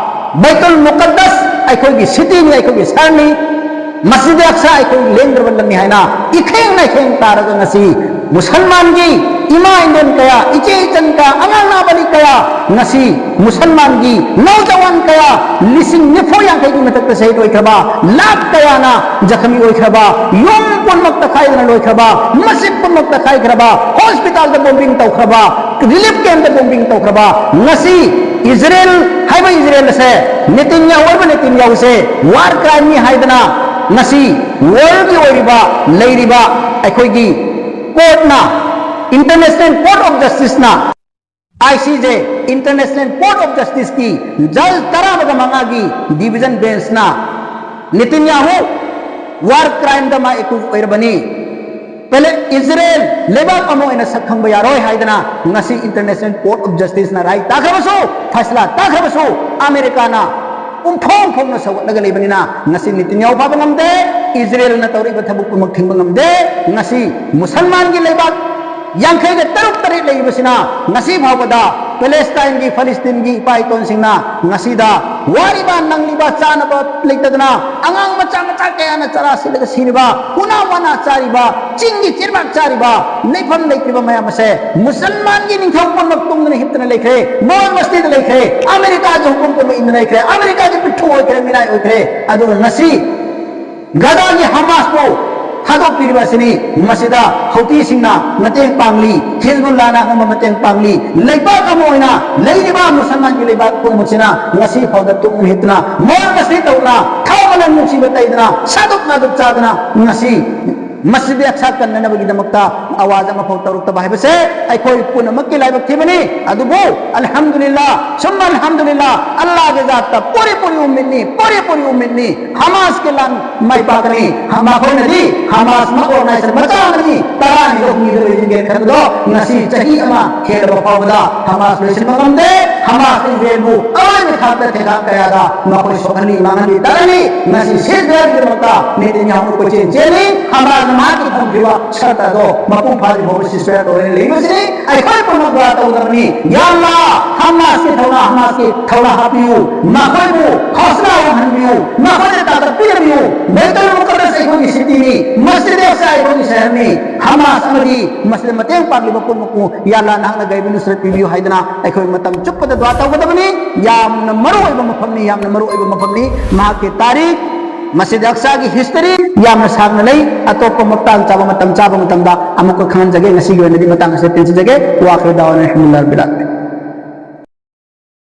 ꯕꯩꯇꯨꯜ ꯃꯨꯀꯠꯗꯁ ꯑꯩꯈꯣꯏꯒꯤ ꯁꯤꯇꯤꯅꯤ, ꯑꯩꯈꯣꯏꯒꯤ ꯁꯍꯔꯅꯤ, ꯃꯁꯖꯤꯗ ꯑꯛꯁꯥ ꯑꯩꯈꯣꯏꯒꯤ ꯂꯦꯡꯗ꯭ꯔꯕ ꯂꯝꯅꯤ ꯍꯥꯏꯅ ꯏꯈꯦꯡꯅ ꯏꯈꯦꯡ ꯇꯥꯔꯒ ꯉꯁꯤ ꯃꯨꯁꯜꯃꯥꯟꯒꯤ ꯏꯃꯥ ꯏꯟꯗꯣꯟ ꯀꯌꯥ, ꯏꯆꯦ ꯏꯆꯟ ꯀꯌꯥ, ꯑꯉꯥꯡ ꯅꯥꯕꯅꯤ ꯀꯌꯥ, ꯉꯁꯤ ꯃꯨꯁꯜꯃꯥꯟꯒꯤ ꯅꯧꯖꯋꯥꯟ ꯀꯌꯥ ꯂꯤꯁꯤꯡ ꯅꯤꯐꯨ ꯌꯥꯡꯈꯩꯒꯤ ꯃꯊꯛꯇ ꯁꯍꯤꯗ ꯑꯣꯏꯈ꯭ꯔꯕ, ꯂꯥꯈ ꯀꯌꯥꯅ ꯖꯈꯃꯤ ꯑꯣꯏꯈ꯭ꯔꯕ, ꯌꯨꯝ ꯄꯨꯝꯅꯃꯛ ꯇꯛꯈꯥꯏꯗꯅ ꯂꯣꯏꯈ꯭ꯔꯕ, ꯃꯁꯖꯤꯗ ꯄꯨꯝꯅꯃꯛ ꯇꯛꯈꯥꯏꯈ꯭ꯔꯕ, ꯍꯣꯁꯄꯤꯇꯥꯜꯗ ꯕꯣꯝꯕꯤꯡ ꯇꯧꯈ꯭ꯔꯕ, ꯔꯤꯂꯤꯐ ꯀꯦꯝꯞꯇ ꯕꯣꯝꯕꯤꯡ ꯇꯧꯈ꯭ꯔꯕ, ꯉꯁꯤ ꯏꯖꯔꯦꯜ ꯍꯥꯏꯕ ꯏꯖꯔꯦꯜ ꯑꯁꯦ, ꯅꯦꯇꯟꯌꯥꯍꯨ ꯍꯥꯏꯕ ꯅꯦꯇꯟꯌꯥꯍꯨꯁꯦ ꯋꯥꯔ ꯀ꯭ꯔꯥꯏꯝꯅꯤ ꯍꯥꯏꯗꯅ ꯉꯁꯤ ꯋꯥꯔꯜꯒꯤ ꯑꯣꯏꯔꯤꯕ, ꯂꯩꯔꯤꯕ ꯑꯩꯈꯣꯏꯒꯤ ꯀꯣꯔꯠꯅ, International Court of Justice ꯅ, ICJ, International Court of Justice ꯀꯤ ꯖꯖ ꯇꯔꯥꯃꯒ ꯃꯉꯥꯒꯤ ꯗꯤꯚꯤꯖꯟ ꯕꯦꯟꯁꯅ ꯅꯦꯇꯟꯌꯥꯍꯨ ꯋꯥꯔ ꯀ꯭ꯔꯥꯏꯝꯗ ꯃꯥ ꯑꯦꯀ꯭ꯌꯨꯖ ꯑꯣꯏꯔꯕꯅꯤ, ꯄꯦꯂꯦ-, ꯏꯖꯔꯦꯜ ꯂꯩꯕꯥꯛ ꯑꯃ ꯑꯣꯏꯅ ꯁꯛ ꯈꯪꯕ ꯌꯥꯔꯣꯏ ꯍꯥꯏꯗꯅ ꯉꯁꯤ International Court of Justice ꯅ ꯔꯥꯏ ꯇꯥꯈ꯭ꯔꯕꯁꯨ, ꯐꯩꯁꯂꯥ ꯇꯥꯈ꯭ꯔꯕꯁꯨ, ꯑꯃꯦꯔꯤꯀꯥꯅ ꯄꯨꯡꯐꯣꯡ ꯐꯣꯡꯅ ꯁꯧꯒꯠꯂꯒ ꯂꯩꯕꯅꯤꯅ ꯉꯁꯤ ꯅꯦꯇꯟꯌꯥꯍꯨ ꯐꯥꯕ ꯉꯝꯗꯦ, ꯏꯖꯔꯦꯜꯅ ꯇꯧꯔꯤꯕ ꯊꯕꯛ ꯄꯨꯝꯅꯃꯛ ꯊꯤꯡꯕ ꯉꯝꯗꯦ꯫ ꯉꯁꯤ ꯃꯨꯁꯜꯃꯥꯟꯒꯤ ꯂꯩꯕꯥꯛ ꯌꯥꯡꯈꯩꯒ ꯇꯔꯨꯛ ꯇꯔꯦꯠ ꯂꯩꯔꯤꯕꯁꯤꯅ ꯉꯁꯤ ꯐꯥꯎꯕꯗ ꯄꯦꯂꯦꯁꯇꯥꯏꯟꯒꯤ, ꯐꯂꯤꯁꯇꯤꯟꯒꯤ ꯏꯄꯥ ꯏꯇꯣꯟꯁꯤꯡꯅ ꯉꯁꯤꯗ ꯋꯥꯔꯤꯕ ꯅꯪꯂꯤꯕ ꯆꯥꯅꯕ ꯂꯩꯇꯗꯅ ꯑꯉꯥꯡ ꯃꯆꯥ ꯃꯆꯥ ꯀꯌꯥꯅ ꯆꯔꯥ ꯁꯤꯠꯂꯒ ꯁꯤꯔꯤꯕ, ꯎꯅꯥ ꯋꯥꯅꯥ ꯆꯥꯔꯤꯕ, ꯆꯤꯡꯒꯤ ꯆꯤꯔꯕꯥꯛ ꯆꯥꯔꯤꯕ, ꯂꯩꯐꯝ ꯂꯩꯇ꯭ꯔꯤꯕ ꯃꯌꯥꯝ ꯑꯁꯦ ꯃꯨꯁꯜꯃꯥꯟꯒꯤ ꯅꯤꯡꯊꯧ ꯄꯨꯝꯅꯃꯛ ꯇꯨꯝꯗꯨꯅ ꯍꯤꯞꯇꯅ ꯂꯩꯈ꯭ꯔꯦ, ꯃꯣꯜ ꯃꯁꯇꯤꯗ ꯂꯩꯈ꯭ꯔꯦ, ꯑꯃꯦꯔꯤꯀꯥꯒꯤ ꯍꯨꯀꯨꯝ ꯄꯨꯝꯅꯃꯛ ꯏꯟꯗꯨꯅ ꯂꯩꯈ꯭ꯔꯦ, ꯑꯃꯦꯔꯤꯀꯥꯒꯤ ꯄꯤꯊ꯭ꯔꯨ ꯑꯣꯏꯈ꯭ꯔꯦ, ꯃꯤꯅꯥꯏ ꯑꯣꯏꯈ꯭ꯔꯦ꯫ ꯑꯗꯨꯒ ꯉꯁꯤ ꯒꯥꯖꯥꯒꯤ ꯍꯃꯥꯁꯄꯨ ꯊꯥꯗꯣꯛꯄꯤꯔꯤꯕ ꯑꯁꯤꯅꯤ꯫ ꯃꯁꯤꯗ ꯍꯧꯇꯤꯁꯤꯡꯅ ꯃꯇꯦꯡ ꯄꯥꯡꯂꯤ, ꯍꯤꯖꯕꯨꯜꯂꯥꯅ ꯑꯉꯝꯕ ꯃꯇꯦꯡ ꯄꯥꯡꯂꯤ꯫ ꯂꯩꯕꯥꯛ ꯑꯃ ꯑꯣꯏꯅ ꯂꯩꯔꯤꯕ ꯃꯨꯁꯜꯃꯥꯟꯒꯤ ꯂꯩꯕꯥꯛ ꯄꯨꯝꯅꯃꯛꯁꯤꯅ ꯉꯁꯤ ꯐꯥꯎꯗ ꯇꯨꯝ ꯍꯤꯞꯇꯨꯅ ꯃꯣꯜ ꯃꯁꯖꯤꯗ ꯇꯧꯗꯨꯅ ꯊꯥꯎ ꯃꯅꯝ ꯅꯨꯡꯁꯤꯕ ꯇꯩꯗꯅ ꯁꯥꯗꯨꯛ ꯅꯥꯗꯨꯛ ꯆꯥꯗꯅ ꯉꯁꯤ ꯃꯁꯖꯤꯗ ꯑꯛꯁꯥ ꯀꯟꯅꯅꯕꯒꯤꯗꯃꯛꯇ ꯑꯋꯥꯖ ꯑꯃꯐꯥꯎ ꯇꯧꯔꯛꯇꯕ ꯍꯥꯏꯕꯁꯦ ꯑꯩꯈꯣꯏ ꯄꯨꯝꯅꯃꯛꯀꯤ ꯂꯥꯏꯕꯛ ꯊꯤꯕꯅꯤ꯫ ꯑꯗꯨꯕꯨ ꯑꯜꯍꯝꯗꯨꯂꯤꯜꯂꯥ, ꯁꯨꯝ ꯑꯜꯍꯝꯗꯨꯂꯤꯜꯂꯥ, ꯑꯜꯂꯥꯍꯒꯤ ꯖꯥꯠꯇ ꯄꯨꯔꯤ ꯄꯨꯔꯤ ꯎꯝꯃꯤꯗꯅꯤ, ꯄꯨꯔꯤ ꯄꯨꯔꯤ ꯎꯝꯃꯤꯗꯅꯤ꯫ ꯍꯃꯥꯁꯀꯤ ꯂꯥꯟ ꯃꯥꯏ ꯄꯥꯛꯀꯅꯤ꯫ ꯃꯈꯣꯏꯅꯗꯤ ꯍꯃꯥꯁ ꯑꯃ ꯑꯣꯔꯒꯅꯥꯏꯖꯦꯁꯟ ꯃꯆꯥ ꯑꯃꯅꯤ, ꯇꯔꯥꯅꯤꯗ ꯍꯨꯝꯅꯤꯗ ꯂꯣꯏꯁꯤꯟꯒꯦ ꯈꯟꯕꯗꯣ ꯉꯁꯤ ꯆꯍꯤ ꯑꯃ ꯍꯦꯜꯂꯕ ꯐꯥꯎꯕꯗ ꯍꯃꯥꯁ ꯂꯣꯏꯁꯤꯟꯕ ꯉꯝꯗꯦ꯫ ꯍꯃꯥꯁꯅ ꯏꯖꯔꯦꯜꯕꯨ ꯑꯋꯥꯡꯕ ꯊꯥꯛꯇ ꯊꯦꯡꯒꯥꯛ ꯀꯌꯥꯗ ꯃꯈꯣꯏ ꯁꯣꯛꯍꯜꯂꯤ, ꯃꯥꯡꯍꯜꯂꯤ, ꯇꯥꯔꯜꯂꯤ꯫ ꯉꯁꯤ ꯁꯤꯖꯔꯒꯤꯗꯃꯛꯇ ꯅꯦꯇꯟꯌꯥꯍꯨ ꯀꯣꯏꯆꯦꯟ ꯆꯦꯜꯂꯤ꯫ ꯍꯃꯥꯁꯅ ꯃꯍꯥꯛꯀꯤ ꯊꯝꯈꯤꯕ ꯁꯔꯠ ꯑꯗꯣ ꯃꯄꯨꯡ ꯐꯥꯗ꯭ꯔꯤ ꯐꯥꯎꯕ ꯁꯤꯖꯔ ꯑꯣꯏꯅ ꯂꯩꯕꯁꯤꯅꯤ꯫ ꯑꯩꯈꯣꯏ ꯄꯨꯝꯅꯃꯛ ꯗꯨꯋꯥ ꯇꯧꯒꯗꯕꯅꯤ꯫ ꯌꯥ ꯑꯜꯂꯥꯍ, ꯍꯃꯥꯁꯀꯤ ꯊꯧꯅꯥ, ꯍꯃꯥꯁꯀꯤ ꯊꯧꯅꯥ ꯍꯥꯞꯄꯤꯌꯨ, ꯃꯈꯣꯏꯕꯨ ꯍꯧꯁꯂꯥ ꯋꯥꯡꯍꯟꯕꯤꯌꯨ, ꯃꯈꯣꯏꯗ ꯇꯥꯡꯀꯛ ꯄꯤꯔꯕꯤꯌꯨ꯫ ꯕꯩꯇꯨꯜ ꯃꯨꯀꯗꯁ ꯑꯩꯈꯣꯏꯒꯤ ꯁꯤꯇꯤꯅꯤ, ꯃꯁꯖꯤꯗ ꯑꯛꯁꯥ ꯑꯩꯈꯣꯏꯒꯤ ꯁꯍꯔꯅꯤ꯫ ꯍꯃꯥꯁ ꯑꯃꯗꯤ ꯃꯁꯤꯗ ꯃꯇꯦꯡ ꯄꯥꯡꯂꯤꯕ ꯄꯨꯝꯅꯃꯛꯄꯨ ꯌꯥ ꯑꯜꯂꯥꯍ ꯅꯍꯥꯛꯅ ꯒꯥꯏꯕ ꯅꯨꯁꯔꯠ ꯄꯤꯕꯤꯌꯨ ꯍꯥꯏꯗꯅ ꯑꯩꯈꯣꯏ ꯃꯇꯝ ꯆꯨꯞꯄꯗ ꯗꯨꯋꯥ ꯇꯧꯒꯗꯕꯅꯤ꯫ ꯌꯥꯝꯅ ꯃꯔꯨ ꯑꯣꯏꯕ ꯃꯐꯝꯅꯤ, ꯌꯥꯝꯅ ꯃꯔꯨ ꯑꯣꯏꯕ ꯃꯐꯝꯅꯤ꯫ ꯃꯍꯥꯛꯀꯤ ꯇꯥꯔꯤꯈ, ꯃꯁꯖꯤꯗ ꯑꯛꯁꯥꯒꯤ ꯍꯤꯁꯇꯔꯤ ꯌꯥꯝꯅ ꯁꯥꯡꯅ ꯂꯩ꯫ ꯑꯇꯣꯞꯄ ꯃꯇꯥꯡ ꯆꯥꯕ, ꯃꯇꯝ ꯆꯥꯕ ꯃꯇꯝꯗ ꯑꯃꯨꯛꯀ ꯈꯪꯍꯟꯖꯒꯦ꯫ ꯉꯁꯤꯒꯤ ꯑꯣꯏꯅꯗꯤ ꯃꯇꯥꯡ ꯑꯁꯤꯗ ꯇꯦꯟꯁꯤꯟꯖꯒꯦ꯫ ꯋꯥꯈꯤꯔ ꯗꯥꯋꯥꯅ ꯑꯜꯍꯝꯗꯨꯂꯤꯜꯂꯥꯍ ꯔꯕꯤꯜ ꯑꯥꯂꯃꯤꯟ꯫